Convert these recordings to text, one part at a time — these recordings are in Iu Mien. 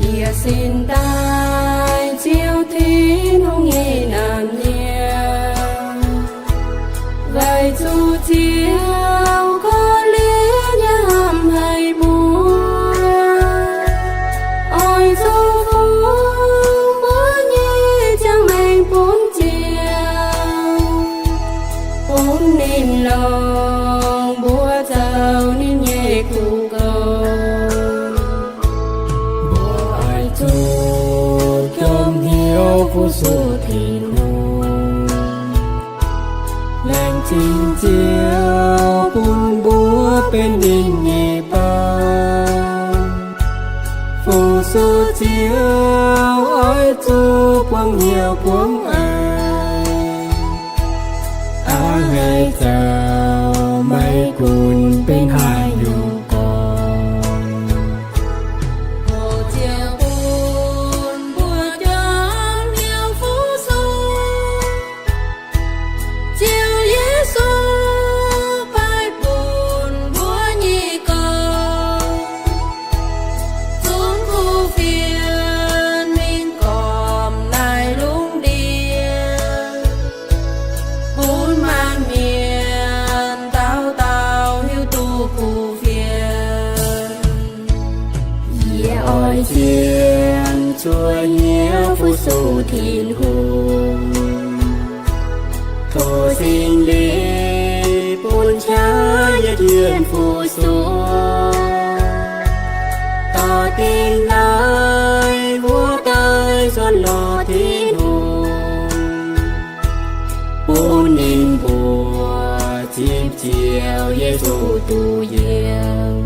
Yie sin daaih Ziouv Tin-Hungh nyei naamh nyiemv, weic zuqc Ziouv korv-lienh yie hnamv haic mbuo, oix zuqc fungx mbuo nyei ziangh maengc bun Ziouv, bun ninh longc mbuo zoux ninh nyei kuv nqoi. Mbuo oix zuqc jomc hnyouv fu-sux Tin-Hungh, laengz zingh Ziouv bun mbuo benx ninh nyei baan. Fu-sux Ziouv oix zuqc buangv hnyouv buangv eix, a'hneiv zoux maiv gunv benx haaix nyungc gorngv. Tov Ziouv bun mbuo jomc hnyouv fu-sux. Ziouv Yesu paaiv bun mbuo nyei gorx, zunv kuv fienx mingh gormx naaiv lungh ndiev, bun maanc mienh dauh dauh hiuv duqv kuv fienx. Yie oix zien cuotv hnyouv fu-sux Tin-Hungh. Tov Singx Lingh bun qaqv yie jienv fu-sux, dorh dingh naaiv wuov daaih nzuonx lorz Tin-Hungh, bun ninh mbuo zipv Ziouv Yesu duqv yiem.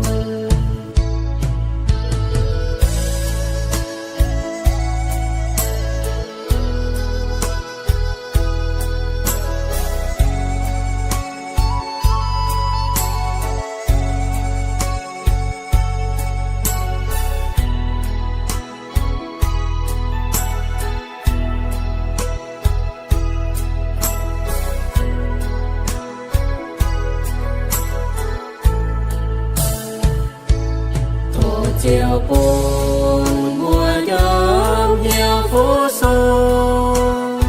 Tov Ziouv bun mbuo jomc hnyouv fu-sux.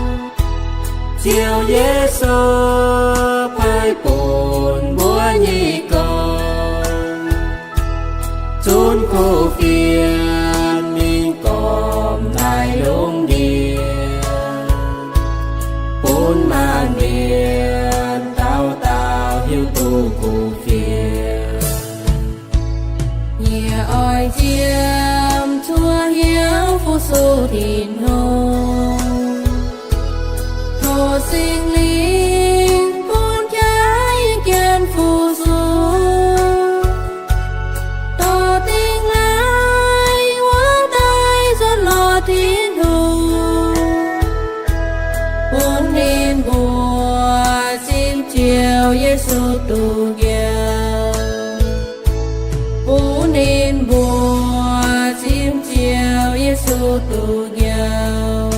Ziouv Yesu paaiv bun mbuo nyei gorx, zunv kuv fienx mingh gormx naaiv lungh ndiev, bun maanc mienh dauh dauh hiuv duqv kuv fienx. Yie oix zien cuotv hnyouv fu-sux Tin-Hungh. Tov Singx Lingh bun qaqv yie jienv fu-sux, dorh dingh naaiv wuov daaih nzuonx lorz Tin-Hungh, bun ninh mbuo zipv Ziouv Yesu duqv yiem. Bun ninh mbuo zipv Ziouv Yesu duqv yiem.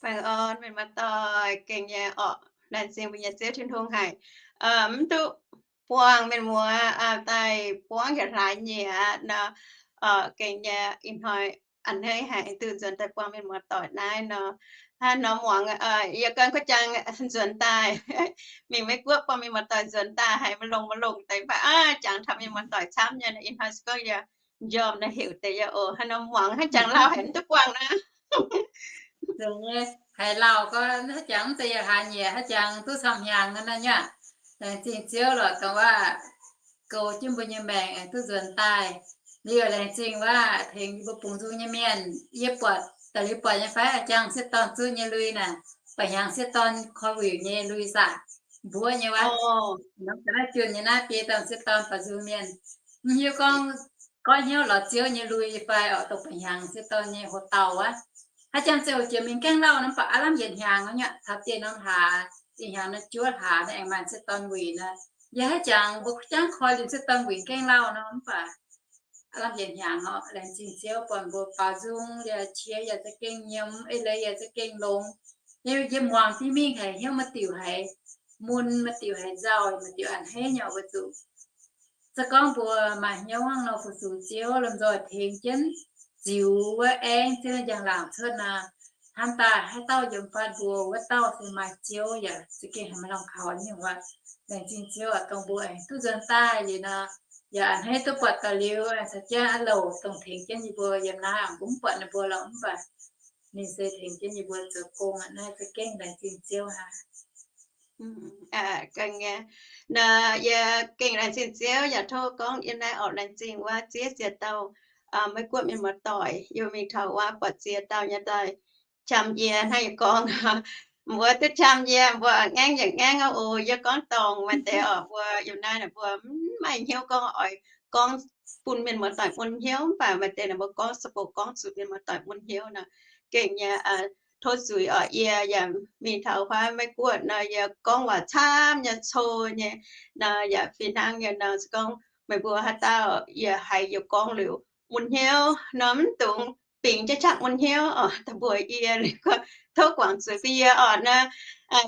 Baengh orn mienh muoz-doic, gengh nyei orqc, laengz zingh mbuo nyei Ziouv Tin-Hungh haic. Mv duqv buangh mienh muoz daaih buangv yietc hlaax nyieqc nor, gengh nyei ih hnoi a'hneiv haic duqv nzuonx daaih buangh mienh muoz-doic naaiv nor. Hnangv nor muangx, yie gan kuv jangx nzuonx daaih mingh Meiv Guoqv buangh mienh muoz-doic nzuonx daaih haiz maiv longx maiv longx deix mv baac jangx taux mienh muoz-doic camv nyei. Ih hnoi se gorngv yie njormh naaiv heuc deix yie oc. Hnangv nor muangx hnangv jangx lauh haic mv duqv buangh naaiv. Haiz lauh gorngv haaix jangx mv zeiz yietc hlaax nyieqc, haaix jangx duqv camv hnyangx naaiv nyei. Laengz zingh Ziouv lorqc, dongh wuov goux jienv mbuo nyei maengc duqv nzuonx daaih. Liuz laengz zingh wuov tengx yie mbuo bungx nzung nyei mienh. Yie buatc da'liuz buatc nyei fai, jangx sieqv dorn zuqv nyei lui naaic, ba'hnyangx sieqv dorn korv-liuc nyei lui saah, mbuov nyei wuov. Norm ga'naaiv junh nyei naaiv biei dorn sieqv dorn ba'nzung mienh. Mv hiuv gorngv goiv hnyouv lorz Ziouv nyei lui fai oix dongh ba'hnyangx sieqv dorn nyei hoc dauh wuov. Haaix jangx ziouc jiex mingh gaengh lauh nor, mv baac aav lamh yietc hnyangx nyei, taux dieh norm hlaax, ih hnyangx naaiv juov hlaax naaiv aengx maaih sieqv dorn wuic nor. Yie haaix jangx mbuo jangv koi liuz sieqv dorn wuic gaengh lauh nor, mv baac aav lamh yietc hnyangx oc. Laengz zingh Ziouv buatc mbuo baaux nzung, yaac qiex yaac za'gengh nyiemz, eix leiz yaac za'gengh longx. Yie muangx div mingh haiz hnyouv maaih diuc haiz mun, maaih diuc haiz nzauh, maaih diuc a'hneiv nyei oc, weic zuqc se gorngv mbuo maaih hnyouv hnangv nor fu-sux Ziouv, lomh nzoih tengx jienv ziux wuov aengv Ziouv nyei njang-laangc cuotv nor, hnamv daaih haaix dauh yiem fatv mbuo wuov dauh se maaih Ziouv yaac za'gengh haiz maaih norm kaux nyungc wuov. Laengz zingh Ziouv oc, dongh mbuo aengx duqv nzuonx daaih liuz nor, yaac a'hneiv duqv buatc daaih liuz, aengx caux jienv a'louc dongh tengx jienv yie mbuo yiem naaiv, mv buatc ninh mbuo lorqc, mv baac ninh se tengx jienv yie mbuo zoux gong aqv. Naaiv za'gengh laengz zingh Ziouv aqv. Nor yie gengh laengz zingh Ziouv yaac tov gorngv yiem naaiv oc, laengz zingh wuov ziex ziex dauh Meiv Guoqv mienh muoz-doic, yie mingh taux wuov buatc ziex dauh nyei daaih qam yie hnangv yie gorngv. Mbuo duqv qam yie, mbuo ngaengv yaac ngaengv oc. Yie gorngv dorngc maaih deix oc, mbuo yiem naaiv mbuo mv maaih hnyouv gorngv oix gorngv bun mienh muoz-doic mun hnyouv, mv baac maaih deix naaic mbuo gorngv se bouc gorngv zuqc mienh muoz-doic mun hnyouv nor. Gengh nyei tov zuiz oc. Yie yaac mingh taux huaav Meiv Guoqv nor, yie gorngv waac camv nyei, cou nyei nor, yaac fih hnangv nyei nor, se gorngv meih mbuo haaix dauh yie haiz yie gorngv liuz mun hnyouv nor, mv dungx bingx jienv qaqv mun hnyouv oc, da'mbuox yie liuz gorngv tov guangc zuiz bun yie oc nor.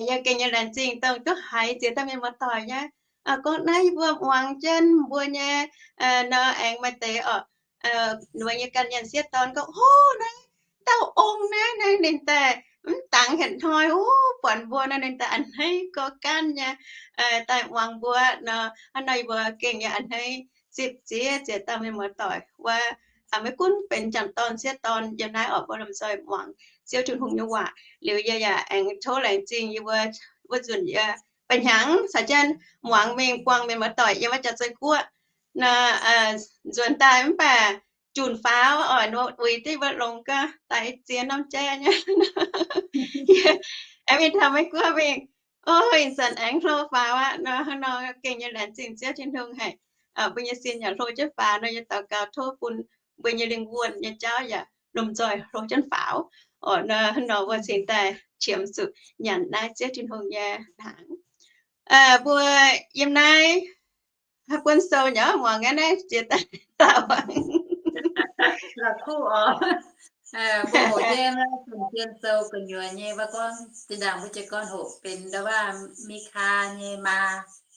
Yie gengh nyei laengz zingh dongh duqv haiz ziex dauh mienh muoz-doic nyei gorngv naaiv yie mbuo muangx jienv mbuo nyei nor, aengx maaih deix oc, mbuo nyei ganh mienh sieqv dorn gorngv, Hov, naaiv dauh ong naaiv, naaiv ninh daaih mv dangx hec hnoi, wuov buatc mbuo nor ninh daaih a'hneiv gorx gaanv nyei daaih muangx mbuo nor. Hnangv nor yie mbuo gengh nyei a'hneiv zipv ziex ziex dauh mienh muoz-doic wuov, maiv gunv benx m'jangc dorn sieqv dorn yiem naaiv oc, mbuo lomh nzoih muangx Ziouv Tin-Hungh nyei waac. Liuz yie yaac aengx tov laengz zingh yie mbuo, wuov nzunc yie ba'hnyangx caux jienv muangx mingh buangh mienh muoz-doic yiem wuov Jaav-Zei Guoqv nor, nzuonx daaih mv baac junc faaux oc, nor uix diqv wuov longx gaax daaih ziex norm jai nyei. Aengx mingh taux Meiv Guoqv mingh, o, ih zanc aengx hlo faaux aqv nor. Hnangv nor gengh nyei laengz zingh Ziouv Tin-Hungh haic. Mbuo nyei sin yaac hlo jienv faaux nor, yie daux gaux tov bun mbuo nyei lingh wuonh nyei jauv yaac lomh nzoih hlo jienv faaux oc. Nor, nor mbuo cingx daaih qiemx zuqc nyanc naaiv Ziouv Tin-Hungh nyei hnaangx. Mbuo yiem naaiv haaix buonv sou nyei muangx naaiv jiex daaih dauh la'kuqv oc. Mbuo hoqc jienv Fin-Tien Sou gu'nyuoz nyei, mbuo gorngv zinh ndaangc mbuo jiez gorn hoqc benx ndau wuov Mikaa nyei maa.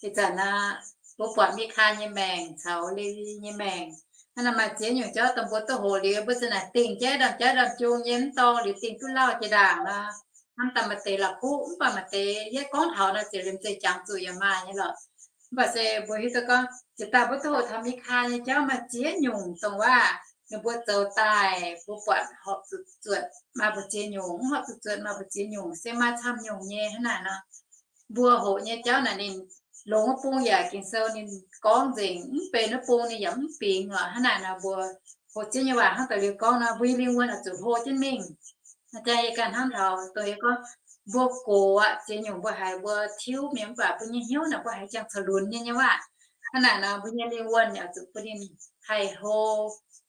Ih zanc nor, mbuo buatc Mikaa nyei maengc caux Lewi nyei maengc. Hnangv naaic maaih ziex nyungc jauv dongh mbuo duqv hoqc liuz, mbuo za'naaic dingh jaiv ndorm jaiv ndorm jung nyei, mv dorngx liuz dingh duqv lauh jiex ndaangc nor. Hnamv daaih maaih deix la'kuqv, mv baac maaih deix yie gorngv taux nor ziouc liemh zeih jangx zuqc yaac maaih nyei lorqc. Mv baac se mbuo hiuv duqv gorngv, jiex daaih mbuo duqv hoqc taux Mikaa nyei jauv maaih ziex nyungc dongh waac ninh mbuo zoux daaih, mbuo buatc horpc zuqc zuotc maaih mbu'ziex nyungc, mv horpc zuqc zuotc maaih mbu'ziex nyungc, se maaih camv nyungc nyei. Hnangv naaic nor, mbuo hoqc nyei jauv naaic ninh longx wuov bung yaac Ging-Sou ninh gorngv nzengc, mv benx wuov bung ninh yaac mv bingx oc. Hnangv naaic nor, mbuo hoqc Ziouv nyei waac hnangv daaih liuz gorngv nor, mbuo nyei lingh wuonh oix zuqc hlo jienv mingh. Naaiv jaa yie ganh hnamv taux dongh yie gorngv, mbuo gox aqv, ziex nyungc mbuo haiz mbuo tiuv mingh, mv baac mbuo nyei hnyouv naaic mbuo haiz jangx caux lunx nyei nyei waac. Hnangv naaic nor, mbuo nyei lingh wuonh oix zuqc bun ninh haih hlo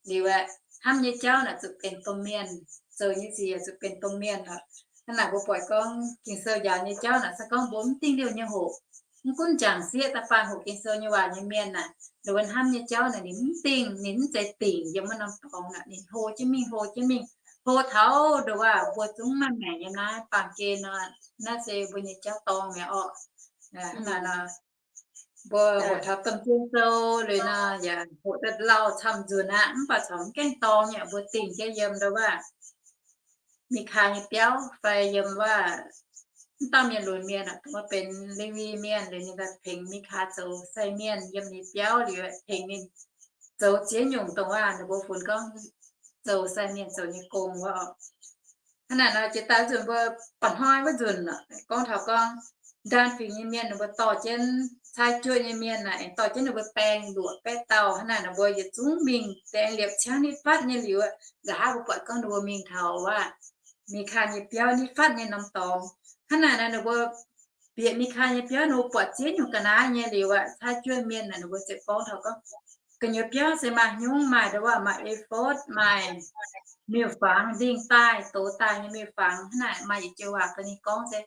liuz aqv. Hnamv nyei jauv naaic zuqc benx domh mienh, zoux nyei sic zuqc benx domh mienh oc. Hnangv naaic mbuo buatc gorngv Ging-Sou njaaux nyei jauv naaic se gorngv mbuo mv dingh liouh nyei hoqc. Mv gunv jangc sieqv da'faanh hoqc Ging-Sou nyei waac nyei mienh naaic, ninh mbuo hnamv nyei jauv naaic ninh mv dingh, ninh mv zeiz dingc yiem wuov norm dorngx naaic, ninh hlo jienv mingh, hlo jienv mingh, hlo taux ndongc waac mbuo zungv maaih maengc yiem naaiv baamh gen nor. Naaiv se mbuo nyei jauv dorngx mi'aqv orqc. Hnangv naaic nor, mbuo hoqc taux domh jien sou liuz nor, yaac hoqc daaih lauh camv nzunc aqv, mv baac corc mv gaengh dorngx nyei, mbuo dingh jienv yiem ndongc waac Mikaa nyei biauv fai yiem waac mv dauh mienh lunx mienh, dongh wuov benx Lewi mienh liuz ninh daaih tengx Mikaa zoux sai mienh yiem ninh biauv liuz, tengx ninh zoux ziex nyungc dongh waac ninh mbuo funx gorngv zoux sai mienh zoux nyei gong wuov oc. Hnangv naaic nor, jiex daaih nzunc mbuo ba'hnoi wuov nzunc gorngv taux gorngv Ndaam Fingx nyei mienh ninh mbuo dorh jienv, cai juoqv nyei mienh naaic aengx dorh jienv ninh mbuo baeng luoqc baeqv dauh. Hnangv naaic nor mbuo yietc zungv mingh deix aengx liepc ciangv nitv fatv nyei liuz, nqa'haav mbuo buatc gorngv ninh mbuo mingh taux waac Mikaa nyei biauv nitv fatv nyei norm dorngx. Hnangv naaic nor ninh mbuo bieqc Mikaa nyei biauv, ninh mbuo buatc ziex nyungc ga'naaiv nyei liuz aqv, cai juoqv mienh naaic ninh mbuo ziouc gorngv taux gorngv, gu'nyuoz biauv se maaih hnyungv, maaih ndo waac, maaih ephod, maaih miuc-fangx, ndingh daaih, dox daaih nyei miuc-fangx. Hnangv naaic maaih yietc joux waac dongh ninh gorngv se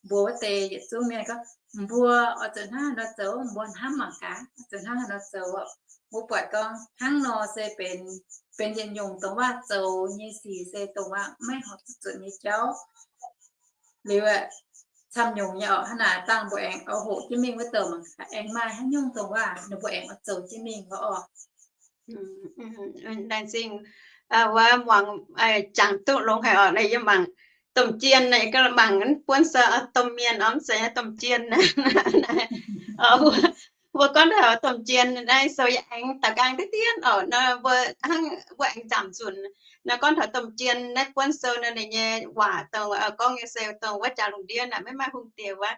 mbuox wuov deix yietc zungv mienh gorngv, mbuo oix zuqc hnangv haaix nor zoux, mbuo hnamv mangc gaax, oix zuqc hnangv haaix nor zoux. Mbuo buatc gorngv hnangv nor se benx, benx yietc nyungc dongh waac zoux nyei sic se dongh waac maiv horpc zuqc zuotc nyei jauv. Liuz camv nyungc nyei orqc, hnangv naaic dangh mbuo aengx oix hoqc jienv mingh wuov douc mangc gaax aengx maaih haaix nyungc dongh waac ninh mbuo aengx oix zoux jienv mingh lorqc. Laengz zingh wuov muangx, jangx duqv longx haic orqc. Naaiv yie mangc domh jien naaic, yie ganh mangc buonv sou domh mienh orqc, mv zeiz domh jien. Mbuo gorngv taux domh jien naaiv sou yie aengx daaux nqaang diqv dien orqc, nor mbuo hnangv mbuo aengx zaamc zunc. Nor gorngv taux domh jien naaiv buonv sou nor ninh nyei waac dongh gorngv nyei se dongh wuov jaax lungh ndiev naaic maiv maaih hungh diex wuov,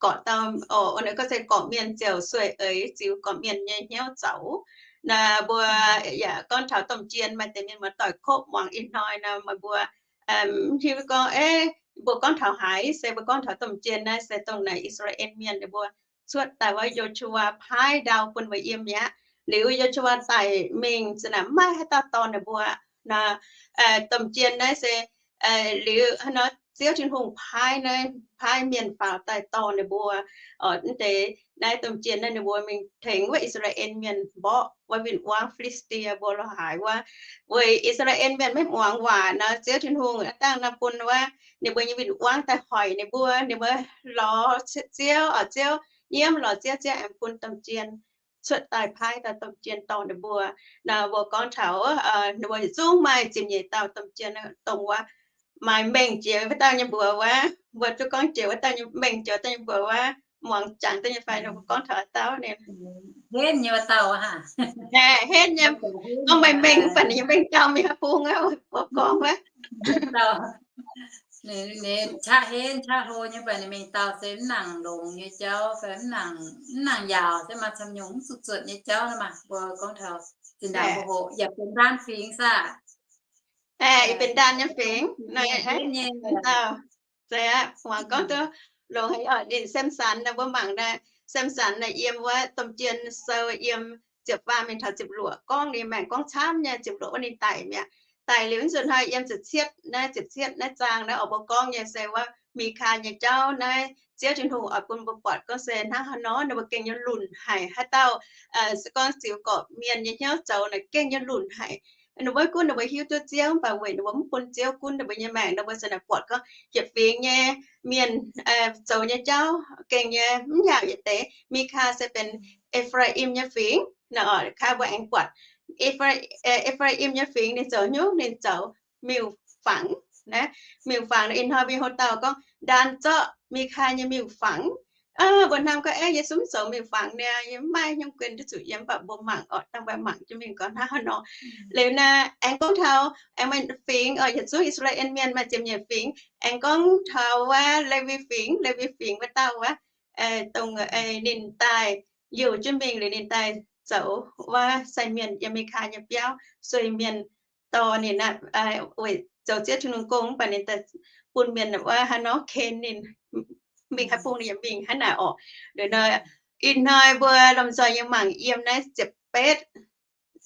gorqv dauh, o, ninh gorngv se gorqv-mienh ziouc sueih eix ziux gorqv-mienh nyei hnyouv zoux. Naaiv mbuo yaac gorngv taux domh jien, maaih deix mienh muoz-doic kov muangx ih hnoi nor meih mbuo hiuv gorngv, e, mbuo gorngv taux haaix, se mbuo gorngv taux domh jien naaiv se dongh naaic I^saa^laa^en Mienh ninh mbuo cuotv daaih wuov Yo^su^waa paaiv ndau bun mbuo yiem mi'aqv. Liuz Yo^su^waa daic mingh za'naaic maiv maaih haaix dauh dorh ninh mbuo. Naaiv domh jien naaiv se liuz hnangv nor Ziouv Tin-Hungh paaiv naaiv, paaiv mienh faaux daaih dorh ninh mbuo. Mv deix naaiv domh jien naaiv ninh mbuo mingh tengx wuov I^saa^laa^en Mienh mborqv wuov win-wangv Fi^li^saa^die mbuo lorz haaix wuov. Weic I^saa^laa^en Mienh maiv muangx waac nor, Ziouv Tin-Hungh dangh nor bun wuov ninh mbuo nyei win-wangv daaih hoic ninh mbuo, ninh mbuo lorz Ziouv, o, Ziouv nyiemv lorz Ziouv, Ziouv aengx bun domh jien cuotv daaih paaiv dauh domh jien dorh ninh mbuo. Naaiv mbuo gorngv taux ninh mbuo yietc zungv maaih ziepc nyeic dauh domh jien dongh wuov maaih mengh jiex wuov dauh nyei mbuox wuov, mbuo duqv gorngv jiex wuov dauh nyei mengh jiex dauh nyei mbuox wuov, muangx jangx duqv nyei fai nor, mbuo gorngv taux dauh ninh henv nyei wuov dauh aqv. Henv nyei, gorngv maaih mengh mv baac ninh nyei mengh jauv mingh haaix bung aqv, mbuo gorngv wuov. Qaqv henv qaqv hlo nyei, mv baac ninh mengh dauh se mv nangc longx nyei jauv fai mv nangc, mv nangc yaauc se maaih camv nyungc mv zuqc zuotc nyei jauv nor maah. Mbuo gorngv taux zinh ndaangc mbuo hoqc yaac benx ndaanv fingx saah? Yie benx ndaanv nyei fingx. Muangx gorngv duqv longx haic. Ninh Samson naaiv mbuo mangc naaiv, Samson naaiv yiem wuov Domh Jien Sou yiem ziepc faam mingh taux ziepc luoqc gorngv ninh maengc gorngv camv nyei. Ziepc luoqc wuov ninh daic mi'aqv. Daic liuz nzunc hnoi yiem ziepc cietv naaiv, ziepc cietv naaiv zaang naaiv oix mbuo gorngv nyei se wuov Mikaa nyei jauv naaiv, Ziouv Tin-Hungh oix bun mbuo buatc gorngv se hnangv haaix nor ninh mbuo gengh nyei lunc haic. Haaix dauh se gorngv ziux gorqv-mienh nyei hnyouv zoux naaic gengh nyei lunc haic. Ninh mbuo maiv gunv ninh mbuo hiuv duqv Ziouv, mv baac weic ninh mbuo mv bun Ziouv gunv ninh mbuo nyei maengc, ninh mbuo se naaic buatc gorngv yietc fingx nyei mienh zoux nyei jauv gengh nyei mv yaauc yietc deix. Mikaa se benx E^faa^im nyei fingx. Kaa mbuo aengx buatc E^faa^im nyei fingx ninh zoux hnyouv, ninh zoux miuc-fangx. Miuc-fangx ih hnoi mbuo nyei houx-dauh gorngv ndaam zorqv Mikaa nyei miuc-fangx. Mbuo hnamv gorngv, aeqv, Yesu mv zoux miuc-fangx niaa, yie mv maaih hnyouv guen duqv zuqc yiem, mv baac mbuo mangc orqc, dangh mbuo mangc jienv mingh gorngv hnangv haaix nor. Liuz naaiv aengx gorngv taux aengx maaih fingx, yietc zungv I^saa^laa^en Mienh maaih ziepc nyeic fingx. Aengx gorngv taux wuov Lewi fingx, Lewi fingx wuov dauh wuov, dongh ninh daaih youh jienv mingh liuz ninh daaih zoux wuov sai mienh yiem Mikaa nyei biauv, sueih mienh dorh ninh aqv, weic zoux Ziouv Tin-Hungh gong, mv baac ninh daaih bun mienh wuov haaix nor ken ninh, mingh haaix bung ninh yaac mingh haaix naaic orqc. Liuz nor, ih hnoi mbuo lomh nzoih nyei mangc yiem naaiv ziepc betv,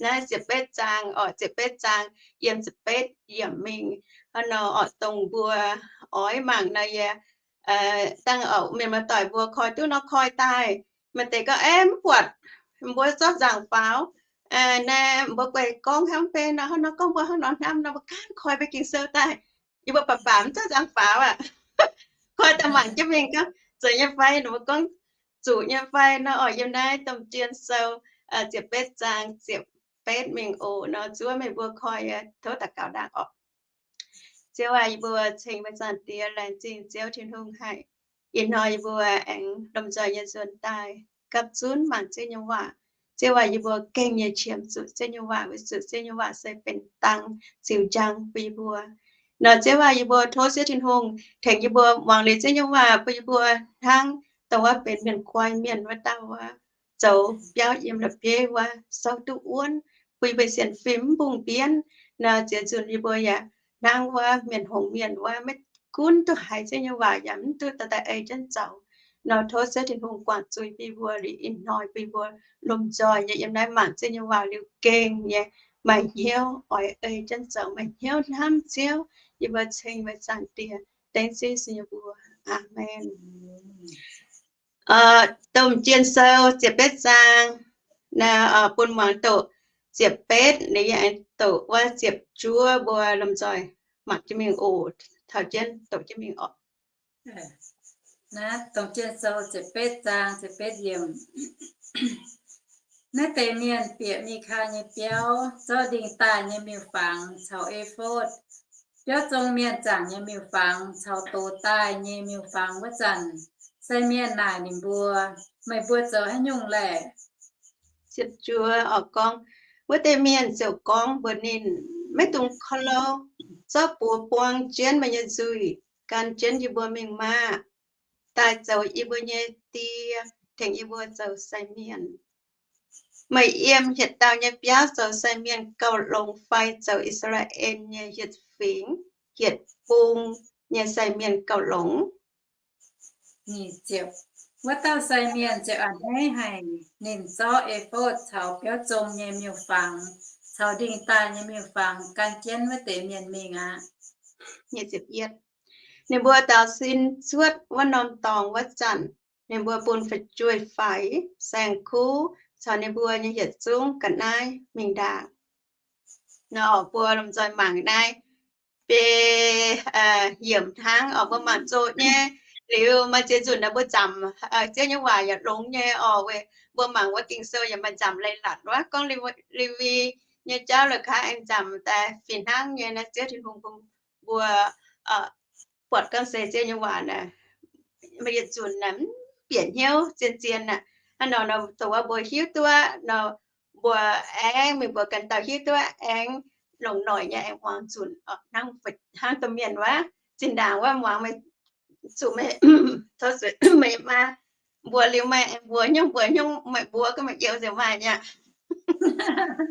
naaiv ziepc betv zaang orqc, ziepc betv zaang yiem ziepc betv yiemc mingh. Hnangv nor orqc, dongh mbuo oix mangc nor yie dangh orqc, mienh muoz-doic mbuo koi duqv nor koi daaih. Maaih deix gorngv, aeqv, mv buatc, mbuo zorqv nzaangc faaux. Naaiv mbuo guaih gorngv hnangv mv bei nor, hnangv nor gorngv mbuo hnangv nor hnamv nor, mbuo gaanv koi mbuo Ging-Sou daaih. Yie mbuo baac baac mv zorqv nzaangc faaux aqv. Koi daaih mangc jienv mingh gorngv zoux nyei fai, ninh mbuo gorngv zuqc nyei fai nor orqc. Yiem naaiv Domh Jien Sou ziepc betv zaang ziepc betv mingh oc. Nor zuov meih mbuo koi, tov daux gaux ndaangc orqc. Ziouv aac, yie mbuo ceng meih Zaangc Diex, laengz zingh Ziouv Tin-Hungh haic. Ih hnoi yie mbuo aengx lomh nzoih nyei nzuonx daaih gapv zunv mangc Ziouv nyei waac. Ziouv aac, yie mbuo gengh nyei qiemx zuqc Ziouv nyei waac, weic zuqc Ziouv nyei waac se benx dang ziux njang bun yie mbuo. Nor Ziouv aac, yie mbuo tov Ziouv Tin-Hungh tengx yie mbuo muangx liuz Ziouv nyei waac bun yie mbuo hnangv dongh wuov benx mienh guai mienh wuov dauh wuov, zoux biauv yiem la'bieiv wuov, souv duqv wuonv, bun yie mbuo sienx fim mv mbungh mbienv. Nor ziex nzunc yie mbuo yaac hnangv wuov mienh hngongx mienh wuov, maiv gunv duqv haiz Ziouv nyei waac yaac mv duqv daaih daaih ei jienv zoux. Nor tov Ziouv Tin-Hungh guangc zuiz bun mbuo liuz ih hnoi bun mbuo lomh nzoih nyei yiem naaiv mangc Ziouv nyei waac liuz gengh nyei maaih hnyouv oix ei jienv zoux, maaih hnyouv hnamv Ziouv, yie mbuo ceng meih Zaangc Diex, dengv Ziouv Yesu nyei mbuox. Aamen. Domh Jien Sou ziepc betv zaang, naaiv bun muangx doqc ziepc betv, ninh yaac doqc wuov ziepc juov, mbuo lomh nzoih mangc jienv mingh oc. Taux jienv doqc jienv mingh oc. Naaiv Domh Jien Sou ziepc betv zaang ziepc betv yiemc. Naaiv deix mienh bieqc Mikaa nyei biauv, zorqv ndingh daaih nyei miuc-fangx caux e^fotv, biauv zong mienh zaangc nyei miuc-fangx caux dox daaih nyei miuc-fangx wuov zanc, sai mienh naaic ninh mbuo, Meih mbuo zoux haaix nyungc laeh? Ziepc juov oc gorngv, wuov deix mienh ziouc gorngv mbuox ninh, Maiv dungx korv-louh. Zorqv buoz buang jienv meih nyei nzuih, gan jienv yie mbuo mingh maah! Daaih zoux yie mbuo nyei die, tengx yie mbuo zoux sai mienh. Meih yiem hietc dauh nyei biauv zoux sai mienh gauh longx fai zoux I^saa^laa^en nyei hietc fingx hietc bung nyei sai mienh gauh longx? Wuov dauh sai mienh ziouc a'hneiv haic. Ninh zorqv e^fotv caux biauv zong nyei miuc-fangx caux ndingh daaih nyei miuc-fangx gan jienv wuov deix mienh mingh aqv. Ninh mbuo daaux sin cuotv wuov norm dorngx wuov zanc, ninh mbuo bun fu'jueiv-faix, saeng-kuv caux ninh mbuo nyei yietc zungv ga'naaiv mingh ndaangc. Nor mbuo lomh nzoih mangc naaiv biei yiemc hnangv oc. Mbuo mangc zoqc nyei. Liuz maaih ziex nzunc naaiv mbuo nzamc Ziouv nyei waac yaac longx nyei oc. Weic mbuo mangc wuov Ging-Sou yaac maaih nzamc leiz-latc wuov. Gorngv Lewi nyei jauv la'kaaix aengx nzamc daaih fih hnangv nyei naaiv. Ziouv Tin-Hungh bun mbuo buatc gorngv se Ziouv nyei waac naaic, maaih yietc nzunc naaic mv bieqc hnyouv zien-zien aqv. Hnangv nor nor dongh wuov mbuo hiuv duqv nor, mbuo aengx mingh mbuo ganh dauh hiuv duqv aengx longc noic nyei aengx muangx nzunc hnangv, hnangv domh mienh wuov. Zinh ndaangc wuov muangx meih zuqc meih, tov zuqc meih maa mbuox liuz meih aengx mbuox hnyouv mbuox hnyouv, meih mbuox ga'maih yiem nzengc maaih nyei.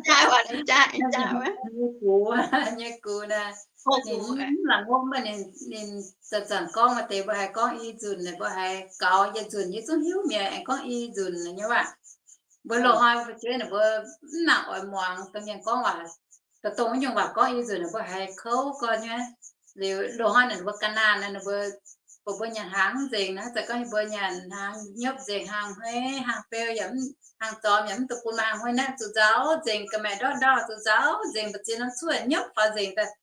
Jaaix waac jaaix jaaix wuov. Nyei gux, nyei gux naaic, ninh mv laangz ngopv, ninh zanc-zanc gorngv maaih deix mbuo haiz gorngv i nzunc naaic, mbuo haiz gaux yietc nzunc nyei zungv hiuv mi'aqv, aengx gorngv i nzunc nyei waac. Mbuo loz-hnoi fu'jueiv naaic mbuo mv nangc oix muangx domh mienh gorngv waac. Dongh wuov nyungc waac gorngv i nzunc naaic mbuo haiz kouv gorn nyei. Liuz loz-hnoi naaic mbuo ga'naanh naaic, mbuo, mbuo nyanc hnaangx mv nzengc naaic, zanc gorngv mbuo nyanc hnaangx hnyopv nzengc, hnaangx hmei, hnaangx beu yaac, hnaangx zormx yaac mv duqv bun, hnaangx hmei naaiv zuqc nzaaux nzengc, ga'maeqc ndortv ndau zuqc nzaaux nzengc, mbu'ziex norm cuotv hnyopv faaux nzengc daaih.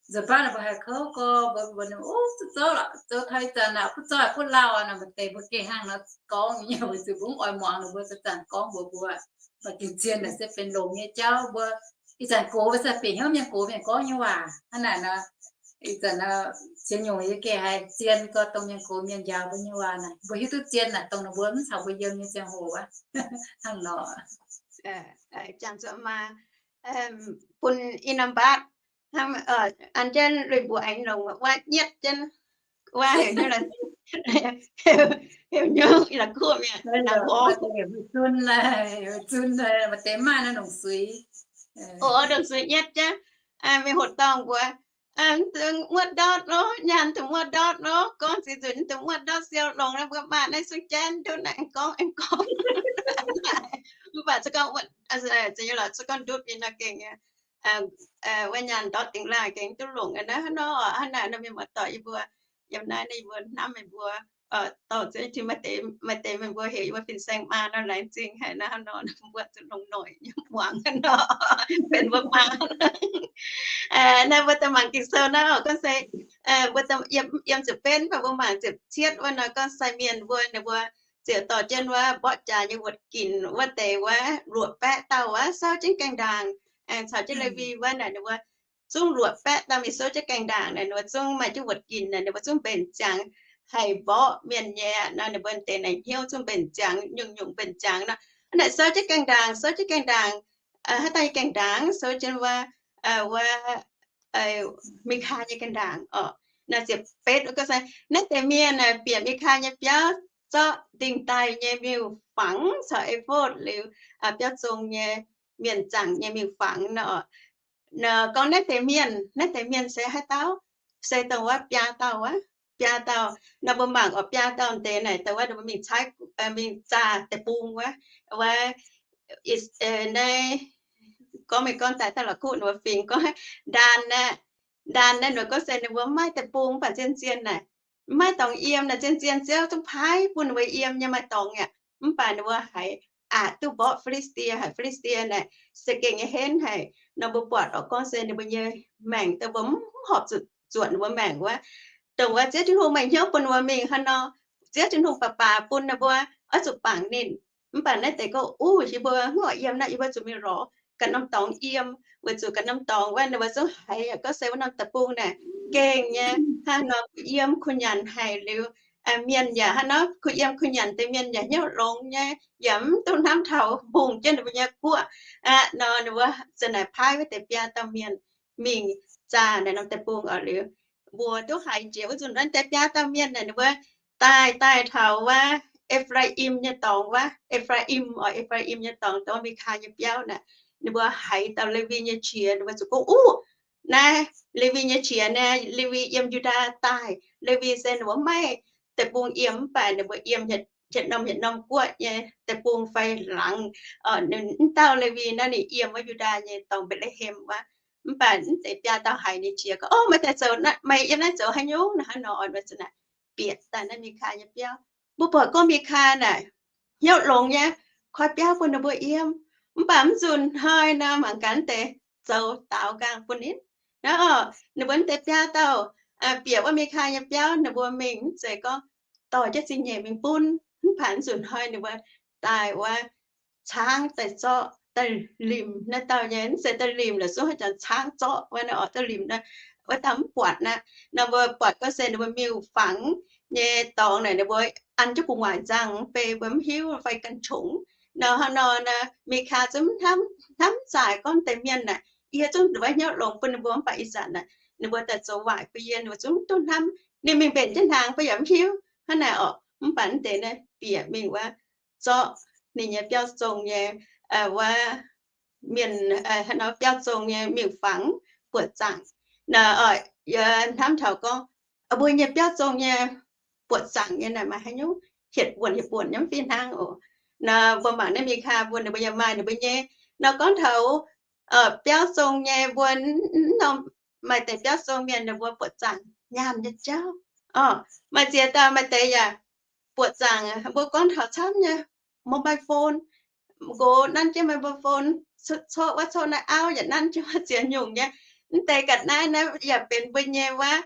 Nzunc baav naaic mbuo haiz kouv gorn, mbuo, mbuo ninh, Ov, zuqc zoux lorqc, zoux taux ih zanc naaic, butv zoih butv lauh aqv nor, maaih deix mbuo gengh hnangv nor gorngv nyei, weic zuqc mbuo mv oix muangx ninh mbuo zanc-zanc gorngv mbuox mbuo. Maaih gengh zien naaic se benx longx nyei jauv. Mbuo ih zanc gox mbuo se bieqc hnyouv mienh gox mienh gorngv nyei waac hnangv naaic nor. Ih zanc ziex nyungc yie gengh haiz zien gorx dongh mienh gox mienh njaaux mbuo nyei waac naaic, mbuo hiuv duqv zien naaic dongh ninh mbuo mv caux mbuo yiem nyei ziangh hoc wuov. Hnangv nor. Jangx zuqc maa bun i norm mbatv hnangv, an jienv lui mbuox aengx longc wuov nyietv jienv, wuov heuc, heuc nyungc i la'kuqv mi'aqv, zunv, zunv, maaih deix maaih naaiv longc suix, longc suix nyietv jienv. Mingh hoqc dorngh mbuox, Mv dungx muotv ndortv nor, nyaanh dungx muotv ndortv nor. Gorngv ziex nzunc dungx muotv ndortv, siou longx naaiv mbuo maaih naaiv sung jaiv ndutv naaiv aengx gorngv, aengx gorngv. Mv baac se gorngv, se gorngv ndutv nyei nor gengh, wuov nyaanh ndortv dingx laangh gengh duqv longc naaiv hnangv nor. Hnangv naaic nor mienh muoz-doic yie mbuo yiem naaiv, yie mbuo hnamv meih mbuo dorh zuqc maaih deix, maaih deix meih mbuo heuc yie mbuo fin-saeng maa nor, laengz zingh haic naaiv hnangv nor, mbuo zuqc longc noic nyei muangx hnangv nor, benx mbuo maa. Naaiv mbuo daaih mangc Ging-Sou naaiv oc, gorngv se mbuo yiem ziepc betv, mv baac mbuo mangc ziepc cietv wuov nor, gorngv sai mienh mbuo, ninh mbuo ziouc dorh jienv wuov mborqv jaax nyei wuotc ginc wuov deix wuov luoqc baeqv dauh wuov souv jienv gaengh ndaangc, aengx caux jienv Lewi wuov naaic, ninh mbuo zungv luoqc baeqv dauh mingh souv jienv gaengh ndaangc naaic, ninh mbuo zungv maaih jienv wuotc ginc naaic, ninh mbuo zungv mbenc ziangx haih mborqv mienh nyei nor, ninh mbuo deix naaic hnyouv zungv mbenc ziangx, nyungc-nyungc mbenc ziangx nor. Naaic souv jienv gaengh ndaangc, souv jienv gaengh ndaangc, haaix dauh nyei gaengh ndaangc, souv jienv wuov, wuov Mikaa nyei gaengh ndaangc oc. Naaiv ziepc betv gorngv se, naaiv deix mienh bieqc Mikaa nyei biauv, zorqv ndingh daaih nyei miuc-fangx caux e^fotv liuz, biauv zong nyei mienh zaangc nyei miuc-fangx nor. Gorngv naaiv deix mienh, naaiv deix mienh se haaix dauh? Se dongh wuov biaa dauh wuov. biaa dauh, nor mbuo mangc oix biaa dauh deix naaic, dongh wuov ninh mbuo mingh caaiv, mingh zaah deic-bung wuov, wuov, naaiv, gorngv mingh gorngv daaih daaih la'kuqv ninh mbuo fingx gorngv, ndaan naaiv, ndaan naaiv ninh mbuo gorngv se ninh mbuo mv maaih deic-bung, mv baac zien-zien naaic, mv maaih dorngx yiem naaic, zien-zien Ziouv zungv paaiv bun ninh mbuo yiem nyei maaih dorngx aqv. Mv baac ninh mbuo haiz aqc duqv mborqv Fi^li^saa^die, haiz Fi^li^saa^die naaic se gengh nyei henv haic. Nor mbuo buatc oix gorngv se ninh mbuo nyei maengc dongh mbuo mv horpc zuqc zuotc ninh mbuo maengc wuov, dongh wuov Ziouv Tin-Hungh maaih hnyouv bun ninh mbuo mingh hnangv nor, Ziouv Tin-Hungh baac baac bun ninh mbuo oix zuqc bangc ninh. Mv baac naaiv deix gorngv, uv, yie mbuo mv oix yiem naaiv, yie mbuo zuqc mingh lorz ganh norm dorngx yiem, weic zuqc ganh norm dorngx wuov ninh mbuo zungv haiz yaac gorngv se wuov norm deic-bung naaic gengh nyei hnangv nor, kuh yiem kuh nyanc haic liuz, mienh yaac hnangv nor kuh yiem kuh nyanc deix mienh yaac hnyouv longx nyei, yaac mv duqv hnamv taux mbungh jienv ninh mbuo nyei guoqv aqv. Nor ninh mbuo za'naaic paaiv wuov deix biaa dauh mienh mingh zaah naaic norm deic-bung oc. Liuz mbuo duqv haiz jiex wuov nzunc naaiv deix biaa dauh mienh naaic ninh mbuo daaih, daaih taux wuov E^faa^im nyei dorngx wuov, E^faa^im oc, E^faa^im nyei dorngx, dongh Mikaa nyei biauv naaic, ninh mbuo haiz dauh Lewi nyei qiex, ninh mbuo zuqc gorngv, uv, naaiv Lewi nyei qiex naaiv, Lewi yiem Yu^ndaa daaih. Lewi se ninh mbuo mv maaih deic-bung yiem, mv baac ninh mbuo yiem hietc norm hietc norm guoqv nyei deic-bung fai laangz. Mv dauh Lewi naaiv ninh yiem wuov Yu^ndaa nyei dorngx Mbetc^le^hem wuov. Mv baac mv deix biaa dauh haiz ninh qiex gorngv, o, meih daaih zoux, meih yiem naaiv zoux haaix nyungc? Hnangv nor oix mbuo za'naaic bieqc daaih naaiv Mikaa nyei biauv. Mbuo buatc gorngv Mikaa naaic hnyouv longx nyei, koi biauv bun ninh mbuo yiem. Mv baac mv nzunc hnoi nor mangc gaax deix zoux daaux nqaang bun ninh. Naaiv oc, ninh mbuo mv deix biaa dauh bieqc wuov Mikaa nyei biauv, ninh mbuo mingh mv zeiz gorngv dorh jienv zingh nyeic mingh bun. Mv baac mv nzunc hnoi ninh mbuo daaih wuov caangv daaih zorqv daaih limc naaiv dauh nyei, mv zeiz daaih limc la'zungv haaix jangx caangv zorqv wuov naaiv oc, daaih limc naaiv, wuov dauh mv buatc naaiv. Nor mbuo buatc gorngv se ninh mbuo miuc-fangx nyei dorngx naaic ninh mbuo an jienv gu'nguaaic nzangc, beiv mbuo mv hiuv fai ganh qongx. Nor hnangv nor naaic Mikaa zungv hnamv, hnamv zaaic gorngv deix mienh naaic, yie zungv nduqc wuov hnyouv longx bun ninh mbuo, mv baac ih zanc naaic ninh mbuo daaih zoux waaic bun yie, ninh mbuo zungv mv duqv hnamv. Ninh mingh mbenc jienv hnaangx, mbuo yaac mv hiuv hnangv naaic oc. Mv baac mv deix naaiv bieqc mingh wuov zorqv ninh nyei biauv zong nyei wuov mienh, hnangv nor biauv zong nyei miuc-fangx buoqc zaangc. Naaic oc, yie hnamv taux gorngv mbuo nyei biauv zong nyei buoqc zaangc nyei naaic maaih haaix nyungc hietc buonc hietc buonc nyei mv fih hnangv oc. Naaic mbuo mangc naaiv Mikaa mbuo, ninh mbuo yaac maaih ninh mbuo nyei. Naaic gorngv taux biauv zong nyei mbuo, mv norm, maaih deix biauv zong mienh ninh mbuo buoqc zaangc nyaanh nyei jauv. Oc, maaih ziex dauh maaih deix yaac buoqc zaangc, mbuo gorngv taux camv nyei mobile phone, nqox nanv jienv mobile phone, coqv wuov coqv naaiv auv yaac nanv jienv wuov ziex nyungc nyei. Mv deix ga'naaiv naaiv yaac benx mbuo nyei wuov